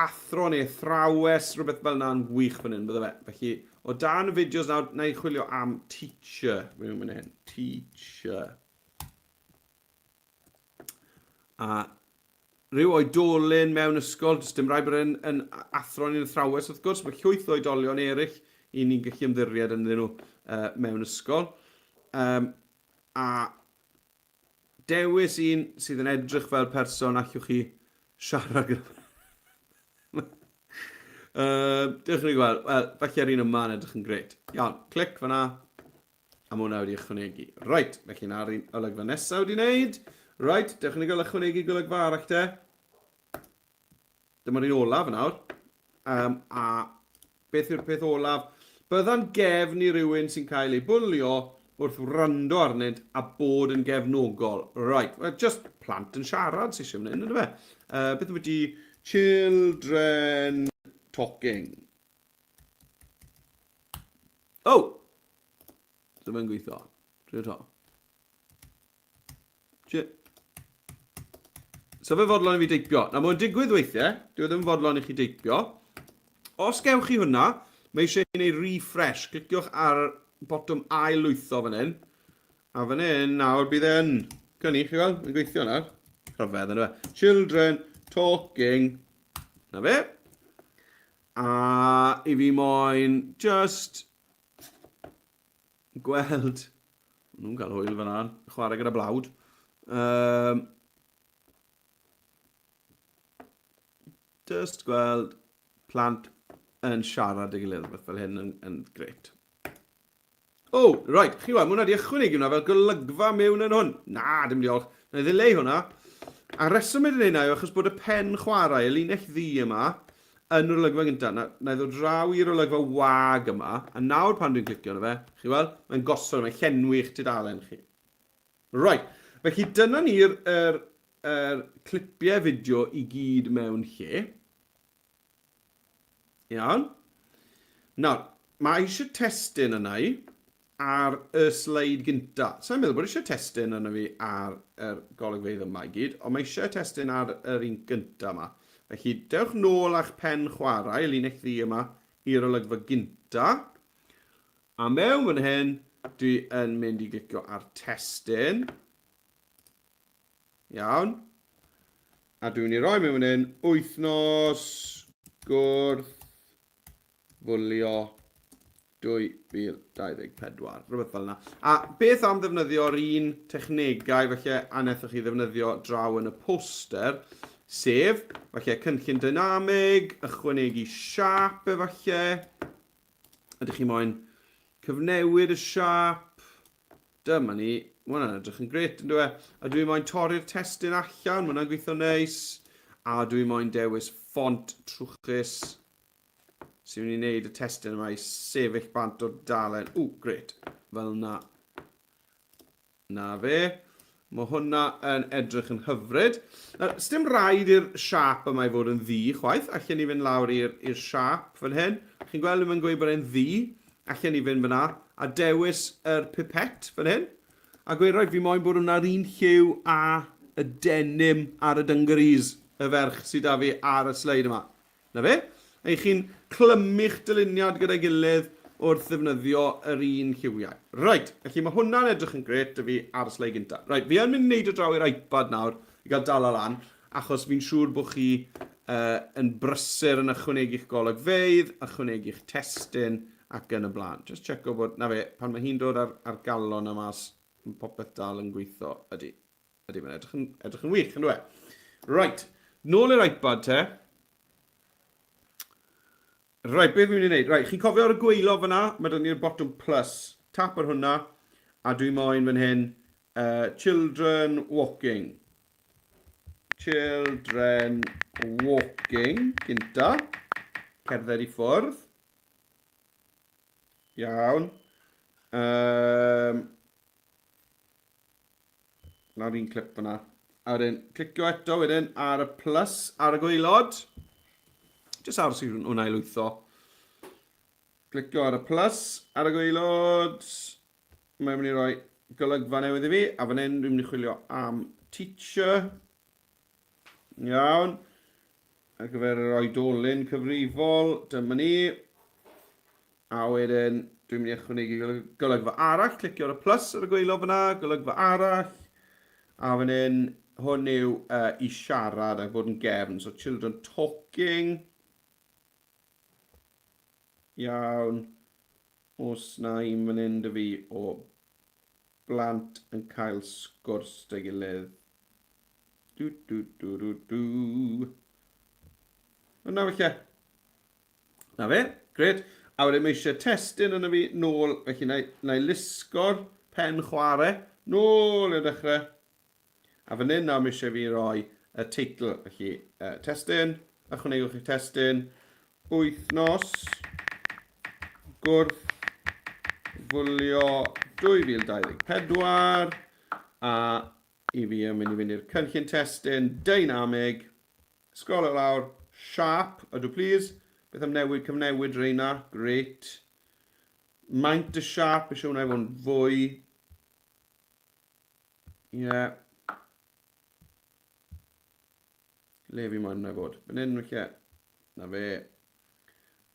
athro neu athrawes, rhywbeth fel yna'n wych fan hyn, bydde fe. Felly, o dan y fideos nawr, na i chwilio am teacher. Fi'n mynd hyn. Teacher. A rhyw oedolyn mewn ysgol, does dim rhaid bod yn, yn athro neu'n athrawes wrth gwrs, mae llwyth o oedolion eraill i ni'n gallu ymddiried ynddyn nhw uh, mewn ysgol. Um, a dewis un sydd yn edrych fel person allwch chi siarad gyda. uh, dewch i ni gweld. Wel, falle'r un yma yn edrych yn gret. Iawn, clic fyna. A mae hwnna wedi ychwanegu. Reit, felly na'r un olygfa nesaf wedi wneud. Reit, dewch i ni gael ychwanegu golygfa arall te. Dyma'r un olaf yn awr. Um, a beth yw'r peth olaf? Bydda'n gefn i rywun sy'n cael ei bwlio wrth wrando arnynt a bod yn gefnogol. Right, well, just plant yn siarad sy'n eisiau fan hyn, ynddo fe? Uh, beth yw Children talking. Oh! Ddim yn gweithio. Drio to. So fe fodlon i fi deipio. Na, mae'n digwydd weithiau. Dwi e ddim yn fodlon i chi deipio. Os gewch chi hwnna, mae eisiau i wneud refresh. Cliciwch ar botwm ail lwytho fan hyn. A fan hyn, nawr bydd e'n... Cynni, chi weld? Mae'n gweithio nawr. Rhyfedd, ynddo fe. Children talking. Na fe. A i fi moyn just gweld... Nhw'n cael hwyl fan hyn, chwarae gyda blawd. Um, just gweld plant yn siarad â'i gilydd, rhywbeth fel hyn yn, yn gret. O, oh, right, chi weld, mae hwnna wedi ychwanegu hwnna fel golygfa mewn yn hwn. Na, dim diolch. Na i ddileu hwnna. A reswm i wneud hynna yw achos bod y pen chwarae, y linell ddu yma, yn yr olygfa gyntaf. Na, na i ddod draw i'r olygfa wag yma, a nawr pan dwi'n clicio arno fe, chi weld, mae'n gosod, mae'n llenwi'ch tudalen chi. Right, felly dyna ni'r er, er clipiau fideo i gyd mewn lle. Iawn. Nawr, mae eisiau testun yna i ar y sleid gynta. Sa'n meddwl bod eisiau testun yna fi ar yr golygfeydd yma i gyd, ond mae eisiau testun ar yr un gynta yma. Felly, dewch nôl â'ch pen chwarae, y linell ddu yma, i'r olygfa gynta. A mewn fan hyn, dwi yn mynd i glicio ar testun. Iawn. A dwi'n mynd i roi mewn fan hyn wythnos gwrth fwlio 2024. Rhywbeth fel yna. A beth am ddefnyddio'r un technegau falle a wnaethoch chi ddefnyddio draw yn y poster, sef falle cynllun dynamig, ychwanegu siap efallai. Ydych chi moyn cyfnewid y siap? Dyma ni. Mae hwnna'n edrych yn gret, yn dwi? E? A dwi moyn torri'r testun allan, mae hwnna'n gweithio neis. A dwi moyn dewis ffont trwchus sy'n mynd i wneud y testun yma i sefyll bant o'r dalen. Ww, gret. Fel na. Na fe. Mae hwnna yn edrych yn hyfryd. Nawr, sdim rhaid i'r siap yma i fod yn ddu chwaith. Allen ni fynd lawr i'r siap fan hyn. Chi'n gweld mae'n gweud bod e'n ddu. Allen ni fynd fyna a dewis yr pipette fan hyn. A gweud, rhaid, fi moyn bod hwnna'r un lliw a y denim ar y dungarees y ferch sydd da fi ar y sleid yma. Na fe? A i chi'n clymu'ch dyluniad gyda'i gilydd wrth ddefnyddio yr un lliwiau. Reit, felly mae hwnna'n edrych yn gret 'da fi ar y sleid gynta. Reit, fi yn mynd i neidio draw i'r iPad nawr i gael dala lan, achos fi'n siŵr bod chi uh, yn brysur yn ychwanegu'ch golygfeydd, ychwanegu'ch testun ac yn y blaen. Just checo bod, na fe, pan mae hi'n dod ar, ar galon a mas, mae popeth dal yn gweithio, ydy. Ydy, mae'n edrych yn, edrych yn wych, yn dweud. Right, nôl i'r iPad te. Right, beth fi'n mynd i wneud? Right, chi'n cofio ar y gweilo fyna, mae dyn ni'r botwm plus. Tap ar hwnna, a dwi moyn fan hyn, uh, children walking. Children walking, gynta. Cerdded i ffwrdd. Iawn. Um, Nawr un clip fyna. A wedyn, clicio eto wedyn ar y plus ar y gwaelod. Jyst aros i hwnna i lwytho. Clicio ar y plus ar y gwaelod. Mae'n mynd i roi golygfa newydd i fi. A fan hyn, dwi'n mynd i chwilio am teacher. Iawn. Ar gyfer yr oedolyn cyfrifol, dyma ni. A wedyn, dwi'n mynd i ychwanegu golygfa arall, clicio ar y plus ar y gwaelod fyna, golygfa arall. A fan hyn, hwn yw uh, i siarad a bod yn gefn. So, children talking. Iawn. Os na un fan hyn dy fi o blant yn cael sgwrs dy gilydd. Du, du, du, du, du. Yna felly. Na fe, gret. A wedyn mae eisiau testun yna fi nôl, felly na, na i lusgo'r pen chwarae nôl i'r dechrau. A fan hyn nawr mae eisiau fi roi y teitl, felly uh, testun, ychwanegwch eich testun, wythnos gwrth fwlio 2024, a i fi yn mynd i fynd i'r cynllun testun deinamig, scroll lawr, sharp, ydw please, beth am newid, cyfnewid reina, great, maint y sharp, eisiau hwnna i fod yn fwy, Ie. Yeah. Le fi moyn hwnna i fod? Fan hyn, felly. Na fe.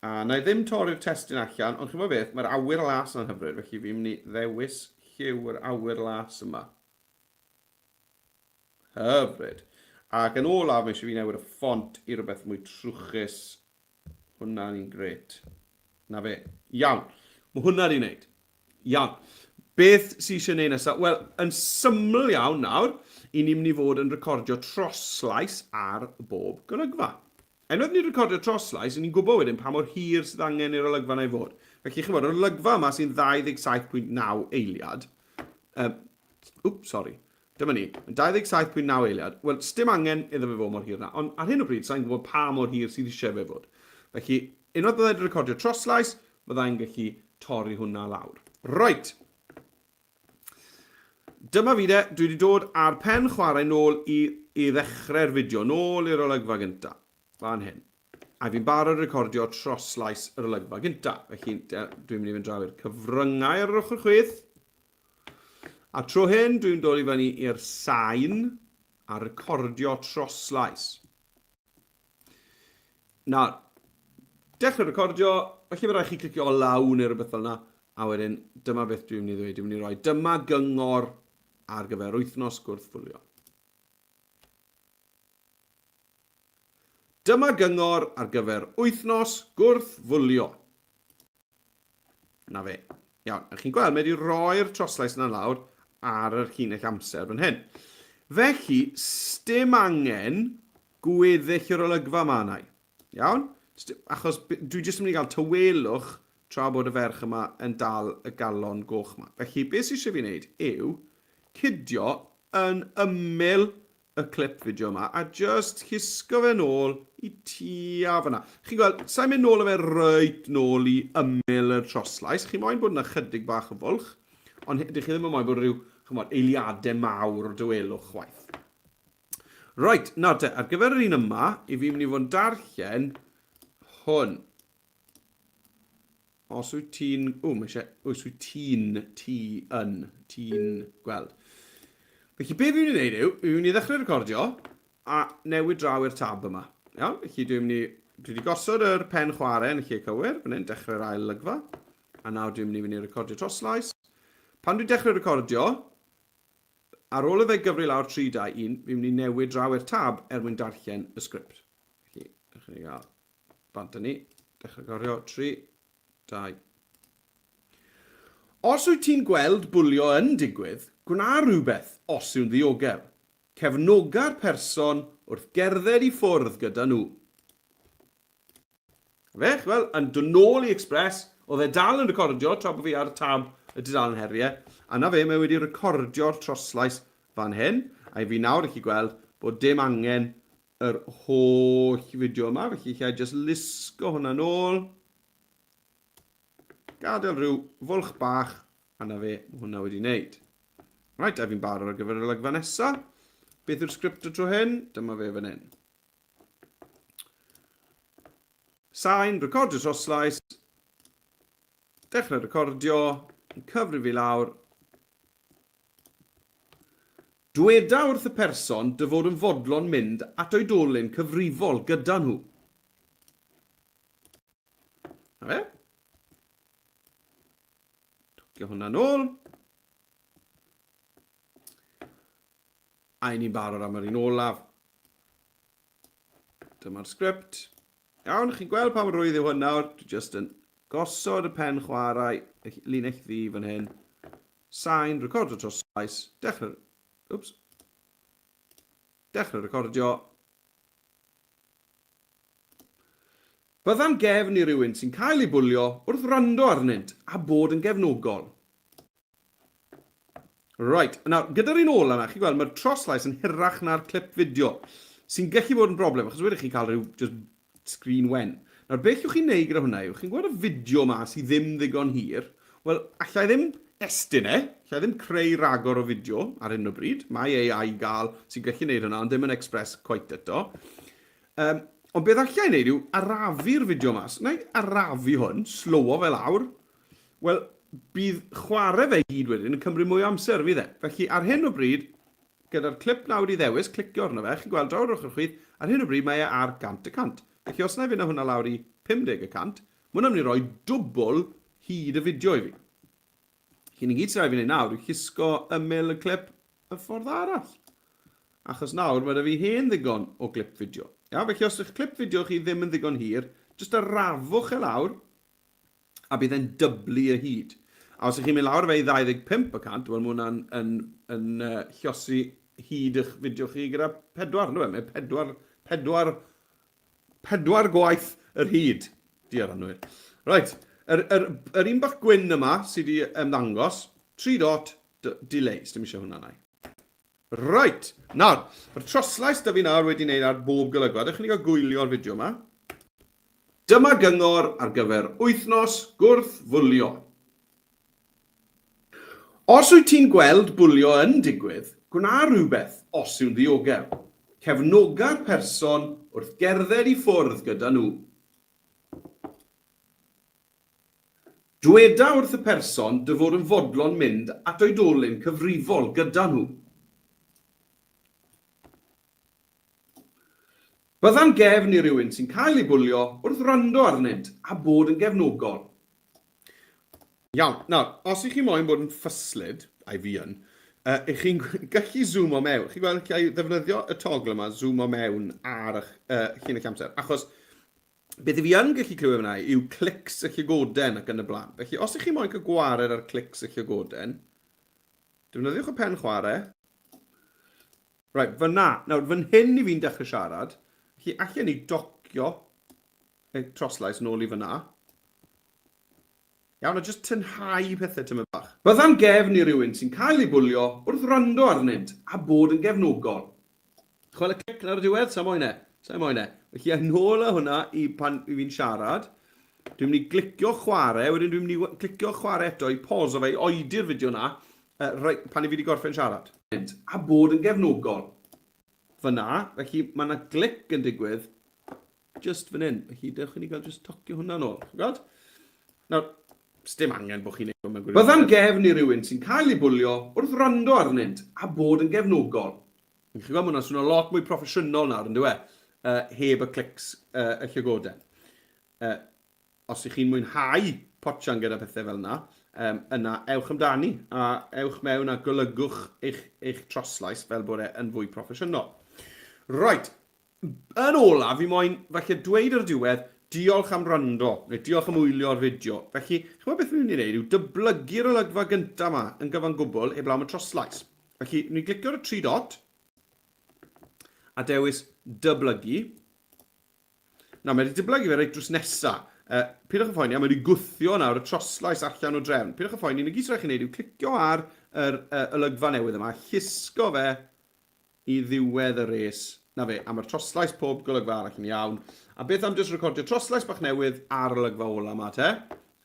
A na i ddim torri'r testun allan, ond chi'n beth, mae'r awyr las yna'n hyfryd, felly fi'n mynd i ddewis lliw yr awyr las yma. Hyfryd. Ac yn olaf, mae eisiau fi newid y ffont i rhywbeth mwy trwchus. Hwna'n un gret. Na fe. Iawn. Mae hwnna wedi wneud. Iawn. Beth sydd eisiau gwneud nesaf? Wel, yn syml iawn nawr, i ni'n mynd i fod yn recordio troslais ar bob golygfa. Unwaith ni'n recordio troslais, ni'n gwybod wedyn pa mor hir sydd angen i'r olygfa yna i fod. Felly, chi'n bod, yr olygfa yma sy'n 27.9 eiliad, um, wp, sori, Dyma ni, yn 27.9 eiliad. Wel, sdim angen iddo fe fod mor hir na, ond ar hyn o bryd, sa'n gwybod pa mor hir sydd eisiau fe fod. Felly, unwaith byddai'n recordio troslais, byddai'n gallu torri hwnna lawr. Reit. Dyma fi de, dwi wedi dod ar pen chwarae nôl i, i ddechrau'r fideo, nôl i'r olygfa gyntaf, fan hyn. A fi'n barod recordio troslais yr olygfa gyntaf. Felly, dwi'n mynd i fynd draw i'r cyfryngau ar yr ochr chwith. A tro hyn, dwi'n dod i fyny i'r sain a recordio troslais. Nawr, dechrau recordio, felly mae rhaid chi clicio allow neu rhywbeth fel yna, a wedyn dyma beth dwi'n mynd i ddweud. Dwi'n mynd i roi dyma gyngor ar gyfer wythnos gwrthfwlio. Dyma gyngor ar gyfer wythnos gwrthfwlio. Na fe. Iawn, a chi'n gweld, mae wedi rhoi'r troslais yna lawr ar yr llinell amser fan hyn. Felly, sdim angen gweddill yr olygfa yma yna. Iawn? Achos dwi jyst yn mynd i gael tawelwch tra bod y ferch yma yn dal y galon goch yma. Felly, beth sydd eisiau fi wneud yw cydio yn ymyl y clip fideo yma a just llusgo fe nôl i tua fyna. Chi'n gweld, sa'n mynd nôl â fe reit nôl i ymyl y troslais. Chi moyn bod yna chydig bach o fwlch, ond dych chi ddim yn moyn bod rhyw, chymod, eiliadau mawr o dawelwch chwaith. Reit, nawr te, ar gyfer yr un yma, i fi mynd i fod yn darllen hwn. Os wyt ti'n... O, mae eisiau... Os wyt ti'n... Ti yn... Ti'n gweld. Felly, be fi'n mynd i wneud yw, fi'n mynd i ddechrau recordio a newid draw i'r tab yma. Iawn? Felly, dwi'n mynd i... Dwi wedi gosod yr pen chwarae yn y lle cywir, fan hyn, dechrau'r ail lygfa. A nawr dwi'n mynd i fynd i recordio troslais. Pan dwi'n dechrau recordio, ar ôl i fe gyfri lawr 3, 2, 1, fi'n mynd i newid draw i'r tab er mwyn darllen y sgript. Felly, dechrau ni gael Bant â ni. Dechrau gorio. 3, 2. Os wyt ti'n gweld bwlio yn digwydd, gwna rhywbeth os yw'n ddiogel. Cefnoga'r person wrth gerdded i ffwrdd gyda nhw. Fe, wel, yn dod nôl i Express, oedd e dal yn recordio tra bod fi ar tab y dudalen heriau, a na fe, mae wedi recordio'r troslais fan hyn, a i fi nawr i chi gweld bod dim angen yr holl fideo yma, felly lle i just lusgo hwnna nôl. Gadael rhyw fwlch bach, a na fe, mae hwnna wedi wneud. Right, a fi'n barod ar gyfer yr olygfa nesaf. Beth yw'r sgript y tro hyn? Dyma fe fan hyn. Sain, recordio troslais, dechrau recordio, cyfri fi lawr. Dweda wrth y person dy fod yn fodlon mynd at oedolyn cyfrifol gyda nhw. Na fe. Tocio hwnna nôl. A i ni'n barod am yr un olaf. Dyma'r sgript. Iawn, chi'n gweld pa mor rwydd yw hwn nawr. Dwi jyst yn gosod y pen chwarae, y linell ddu fan hyn. Sain, recordio dros llais, dechrau... Oops. Dechrau recordio. Bydda'n gefn i rywun sy'n cael ei bwlio wrth wrando arnynt a bod yn gefnogol. Right, nawr, gyda'r un ola yna, chi'n gweld, mae'r troslais yn hirach na'r clip fideo, sy'n gallu bod yn broblem, achos wedyn chi'n cael rhyw just screen wen. Nawr, beth llwch chi'n neud gyda hwnna yw, chi'n gweld y fideo ma sydd ddim ddigon hir, wel, allai ddim estyn e, allai ddim creu ragor o fideo ar hyn o bryd, mae AI i gael sy'n gallu neud hwnna, ond ddim yn Express quite eto. Um, ond beth allai wneud yw arafu'r fideo mas. Na i arafu hwn, slowo fe lawr, Wel, bydd chwarae fe i gyd wedyn yn cymryd mwy o amser, fydd e? Felly, ar hyn o bryd, gyda'r clip nawr i ddewis, clicio arno fe, chi'n gweld draw ar ochr chwith, ar hyn o bryd mae e ar 100%. Felly, os na i fynd â hwnna lawr i 50%, mae hwnna'n mynd i roi dwbl hyd y fideo i fi. Felly, ni gyd sy'n rhaid fi wneud nawr yw llusgo ymyl y clip y ffordd arall. Achos nawr mae 'da fi hen ddigon o glip fideo. Ia, felly os yw'ch clip fideo chi ddim yn ddigon hir, jyst arafwch e lawr, a bydd e'n dyblu y hyd. A os ych chi'n mynd lawr fe i 25 y cant, wel mae hwnna'n yn, yn, uh, llosi hyd eich fideo chi gyda pedwar, ynddo fe? Mae pedwar, pedwar, pedwar gwaith yr hyd. Diar anwyr. Right, yr, yr, yr un bach gwyn yma sydd wedi ymddangos, 3 dot, delay, dim eisiau hwnna nai. Reit, nawr, mae'r troslais da fi nawr wedi wneud ar bob golygfa. Dewch i ni gael gwylio'r fideo yma. Dyma gyngor ar gyfer wythnos gwrth-fwlio. Os wyt ti'n gweld bwlio yn digwydd, gwna rhywbeth os yw'n ddiogel. Cefnoga'r person wrth gerdded i ffwrdd gyda nhw. Dweda wrth y person dy fod yn fodlon mynd at oedolyn cyfrifol gyda nhw. Bydda'n gefn i rywun sy'n cael ei bwlio wrth wrando arnynt a bod yn gefnogol. Iawn, nawr, os ych chi moyn bod yn ffyslyd, ai fi yn, uh, ych chi'n gallu zoomo mewn. Chi'n gweld, allai ddefnyddio y togl yma, zoomo mewn ar eich uh, llinell amser, achos Beth i fi yn gallu clywed fyna yw clics y llygoden ac yn y blaen. Felly, os ych chi moyn cael gwared ar clics y llygoden, defnyddiwch y pen chwarae. Right, fyna. Nawr, fan hyn i fi'n dechrau siarad. Felly, allan ni docio y troslais nôl i fyna. Iawn, a jyst tynhau pethau tymed bach. Bydda'n gefn i rywun sy'n cael ei bwlio wrth wrando arnynt a bod yn gefnogol. Chwel y clic ar y diwedd, sa moyn e, sa moyn e. Felly a nôl â hwnna i pan i fi'n siarad. Dwi'n mynd i glicio chwarae, wedyn dwi'n mynd i clicio chwarae eto i pause o fe, i oedi'r fideo na, uh, right, pan i fi wedi gorffen siarad. A bod yn gefnogol. Fyna, felly mae yna glic yn digwydd just fan hyn. Felly, dewch i ni gael just tocio hwnna nôl. Chi'n gweld? Nawr, sdim angen bod chi'n neud mewn gwirionedd. Bydda'n gefn i rywun sy'n cael ei bwlio wrth wrando arnynt a bod yn gefnogol. Chi'n gweld, mae hwnna'n swnio lot mwy proffesiynol nawr, yn dyw e? Uh, heb y clics uh, y llygoden. Uh, os ych chi'n mwynhau potsian gyda pethau fel yna, um, yna ewch amdani a ewch mewn a golygwch eich, eich troslais fel bod e yn fwy proffesiynol. Right, Yn olaf, fi moyn falle dweud ar y diwedd, diolch am wrando, neu diolch am wylio'r fideo. Felly, chimod beth fi'n mynd i wneud yw dyblygu'r olygfa gyntaf yma yn gyfan gwbl heblaw am y troslais. Felly, ni'n clicio ar y tri dot a dewis dyblygu. Nawr, mae wedi dyblygu fe reit drws nesa. Uh, pidwch yn phoeni, a mae wedi gwthio nawr y troslais allan o drefn. Pidwch yn phoeni, na gyd sy'n rhaid chi wneud yw clicio ar yr uh, olygfa newydd yma, llusgo fe i ddiwedd y res. Na fe, a mae'r troslais pob golygfa arall yn iawn. A beth am jyst recordio troslais bach newydd ar olygfa ola yma te?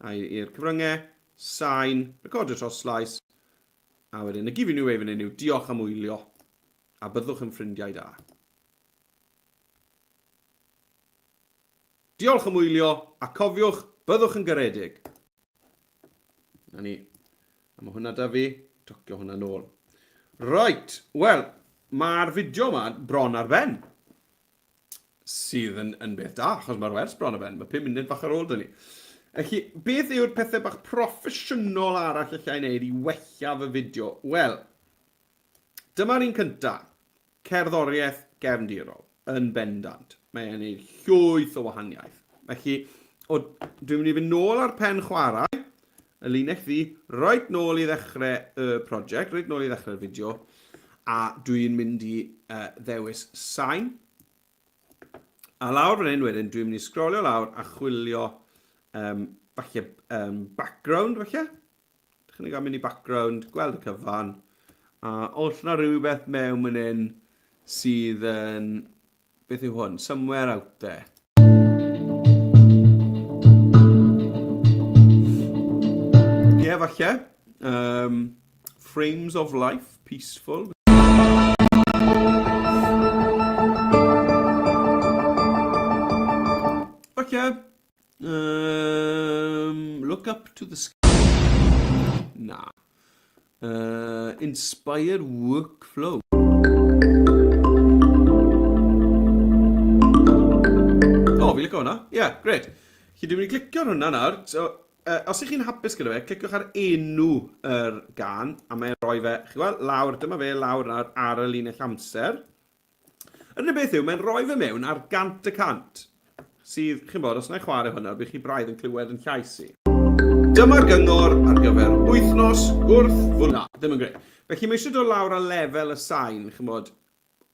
A i'r cyfryngau, sain, recordio troslais, a wedyn y gif i ni fan hyn yw diolch am wylio, a byddwch yn ffrindiau da. Diolch am wylio, a cofiwch, byddwch yn garedig. Na ni. A mae hwnna da fi. Tocio hwnna nôl. Right, wel, mae'r fideo yma bron ar ben. Sydd yn, yn beth da, achos mae'r wers bron ar ben. Mae 5 munud fach ar ôl dyn ni. Felly, beth yw'r pethau bach proffesiynol arall allai wneud i wella fy fideo? Wel, dyma'r un cyntaf. Cerddoriaeth gefndirol, yn bendant. Mae e'n gwneud llwyth o wahaniaeth. Felly, o, dwi'n mynd i fynd nôl ar pen chwarae, y linell ddu, reit nôl i ddechrau y prosiect, reit nôl i ddechrau'r fideo, a dwi'n mynd i uh, ddewis sain. A lawr fan hyn wedyn, dwi'n mynd i sgrolio lawr a chwilio um, falle um, background, falle. Dych chi'n gael mynd i background, gweld y cyfan. A oes na rhywbeth mewn fan hyn sydd yn... Beth yw hwn? Somewhere out there. Ie, yeah, falle. Um, frames of life, peaceful. Falle. Um, look up to the sky. Na. Uh, inspired workflow. O, oh, fi licio hwnna. Ie, yeah, great. Chi dwi'n mynd i glicio ar hwnna nawr. So, uh, os ych chi'n hapus gyda fe, cliciwch ar enw yr gan, a mae'n rhoi fe, chi gweld, lawr, dyma fe lawr nawr ar y linell amser. Yr unig beth yw, mae'n rhoi fe mewn ar 100%. Sydd, chi'n bod, os na i chwarae hwnna, bydd chi braidd yn clywed yn llais i. Dyma gyngor ar gyfer wythnos gwrth fwlio. Na, ddim yn grêt. Felly mae eisiau dod lawr â lefel y sain, chi'n bod,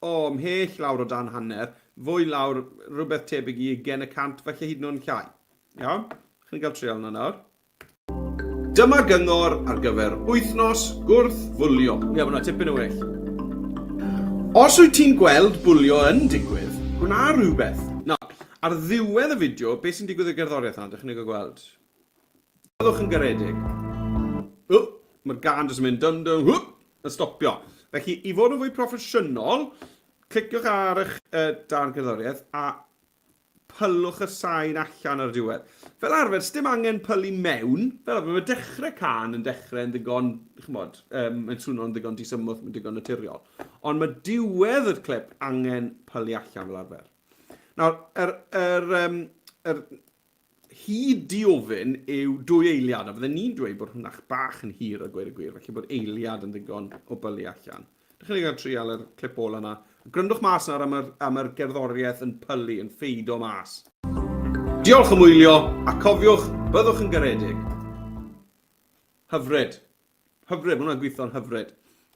o, ymhell lawr o dan hanner, fwy lawr, rhywbeth tebyg i 20%, falle hyd yn oed yn llai. Iawn? Chi'n cael trial yna nawr. Dyma gyngor ar gyfer wythnos gwrth-fwlio. Ie, mae hwnna tipyn yn well. Os wyt ti'n gweld bwlio yn digwydd, gwna rhywbeth. Nawr, ar ddiwedd y fideo, beth sy'n digwydd i'r gerddoriaeth yna? Dych chi'n ei gael gweld. Byddwch yn garedig. O, mae'r gân jyst yn mynd dum dum, hwp, yn stopio. Felly, i fod yn fwy proffesiynol, cliciwch ar eich uh, darn gerddoriaeth a pylwch y sain allan ar y diwedd. Fel arfer, sdim angen pylu mewn. Fel arfer, mae dechrau cân yn dechrau yn ddigon, ch'mod, um, mae'n swno'n ddigon disymwth, mae'n digon naturiol. Ond mae diwedd y clip angen pylu allan fel arfer. Nawr, yr, yr, um, yr hyd diofyn yw dwy eiliad, a fydden ni'n dweud bod hwnna bach yn hir a gweud y gwir, felly bod eiliad yn ddigon o bylu allan. Dych chi'n cael trial yr clip ola yna. Gryndwch mas nawr am yr, am yr gerddoriaeth yn pylu, yn ffeido mas. Diolch am wylio, a cofiwch, byddwch yn garedig. Hyfryd. Hyfryd, mae hwnna'n gweithio'n hyfryd.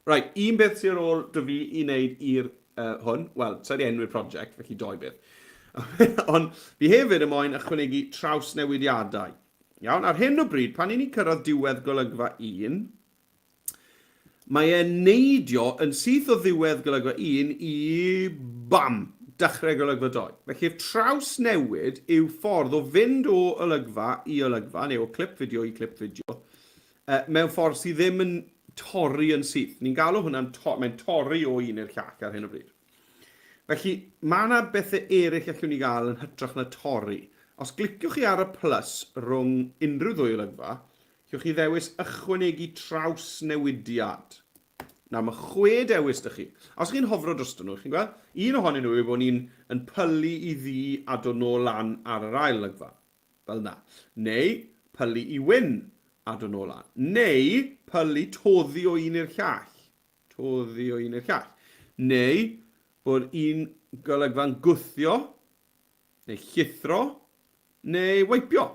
Right, un beth sydd ar ôl dy fi i wneud i'r uh, hwn, wel, sa'i di enwi'r prosiect, felly doi beth. Ond fi hefyd yn moyn ychwanegu trawsnewidiadau. Iawn, ar hyn o bryd, pan i ni'n cyrraedd diwedd golygfa 1, Mae e'n neidio yn syth o ddiwedd golygfa 1 i bam! Dechrau golygfa 2. Felly'r trawsnewid yw ffordd o fynd o olygfa i olygfa, neu o clip fideo i clip fideo, uh, mewn ffordd sydd ddim yn torri yn syth. Ni'n galw hwnna'n to mae'n torri o un i'r llall ar hyn o bryd. Felly, mae yna bethau eraill allwn ni gael yn hytrach na torri. Os gliciwch chi ar y plus rhwng unrhyw ddwy olygfa, Gewch chi ddewis ychwanegu trawsnewidiad. Nawr, mae chwe dewis 'da chi. A os chi'n hofro drostyn nhw, chi'n gweld, un ohonyn nhw yw bod ni'n yn pylu i ddu a dod nôl lan ar yr ail olygfa. Fel 'na. Neu pylu i wyn a dod nôl lan. Neu pylu toddi o un i'r llall. Toddi o un i'r llall. Neu bod un golygfa'n gwthio neu llithro, neu weipio.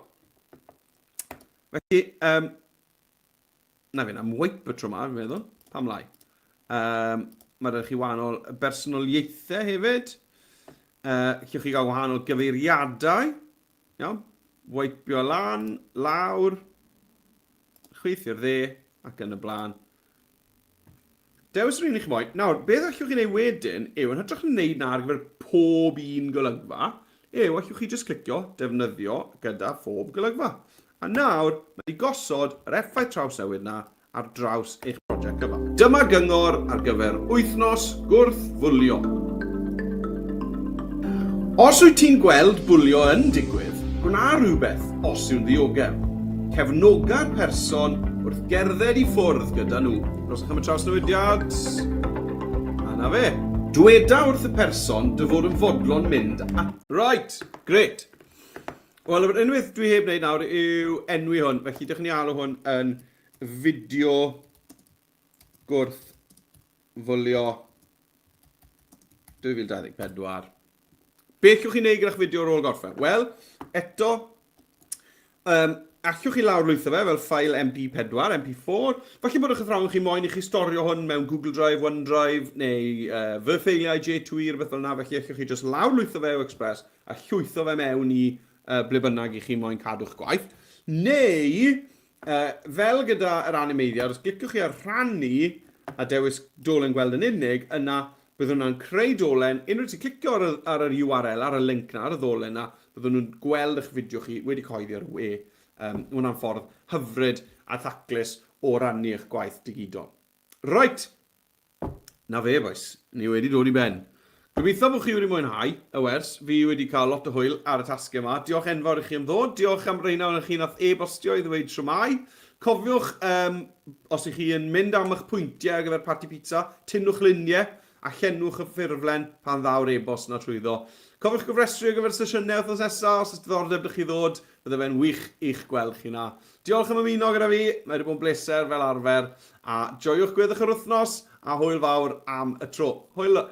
Felly, um, na fi am wipe y tro yma, fi'n meddwl. Pam lai? Um, mae rhaid chi wahanol bersonoliaethau hefyd. Uh, Llewch chi gael wahanol gyfeiriadau. Iawn? Wipio lan, lawr, chwith i'r dde, ac yn y blaen. Dewis yr un i chi moyn. Nawr, beth allwch chi wneud wedyn yw, yn hytrach na wneud 'na ar gyfer pob un golygfa, yw allwch chi jyst clicio defnyddio gyda phob golygfa. A nawr, mae wedi gosod yr effaith trawsnewid 'na ar draws eich prosiect cyfan. Dyma gyngor ar gyfer wythnos gwrth-fwlio. Os wyt ti'n gweld bwlio yn digwydd, gwna rhywbeth os yw'n ddiogel. Cefnoga'r person. wrth gerdded i ffwrdd gyda nhw. Rhoswch am y trawsnewidiad. A na fe. Dweda wrth y person dy fod yn fodlon mynd at... Right, grêt. Wel, yr unwaith dwi heb wneud nawr yw enwi hwn, felly dych chi'n alw hwn yn fideo gwrth fwlio 2024. Beth yw'ch chi'n neud gyda'ch fideo ar ôl gorffen? Wel, eto, allwch chi lawrlwytho fe fel ffael MP4, MP4. Falle bod eich athrawon chi moyn i chi storio hwn mewn Google Drive, OneDrive neu fy ffeiliau J2E, rhywbeth fel yna. Felly allwch chi jyst lawrlwytho fe o Express a llwytho fe mewn i ble bynnag i chi moyn cadw'ch gwaith. Neu, fel gyda yr animeiddiad, os gliciwch chi ar rhannu a dewis dolen gweld yn unig, yna bydd hwnna'n creu dolen. Unrhyw ti'n clicio ar y, ar yr URL, ar y link na, ar y ddolen na, byddwn nhw'n gweld eich fideo chi wedi cyhoeddi ar y we. Hwnna'n ffordd hyfryd a thaclus o rannu eich gwaith digidol. Right, Na fe, bois. Ni wedi dod i ben. Gobeithio bod chi wedi mwynhau y wers. Fi wedi cael lot o hwyl ar y tasgau yma. Diolch enfawr i chi am ddod. Diolch am reina ohonoch chi nath e-bostio i ddweud shwmae. Cofiwch, um, os ych chi yn mynd am eich pwyntiau ar gyfer parti pizza, tynnwch luniau a llenwch y ffurflen pan ddaw'r e-bost na trwyddo. Cofiwch gofrestru ar gyfer sesiynau wythnos nesaf os oes diddordeb 'da chi ddod. Bydde fe'n wych i'ch gweld chi 'na. Diolch am ymuno gyda fi, mae wedi bod yn bleser fel arfer, a joiwch gweddill yr wythnos, a hwyl fawr am y tro. Hwyl!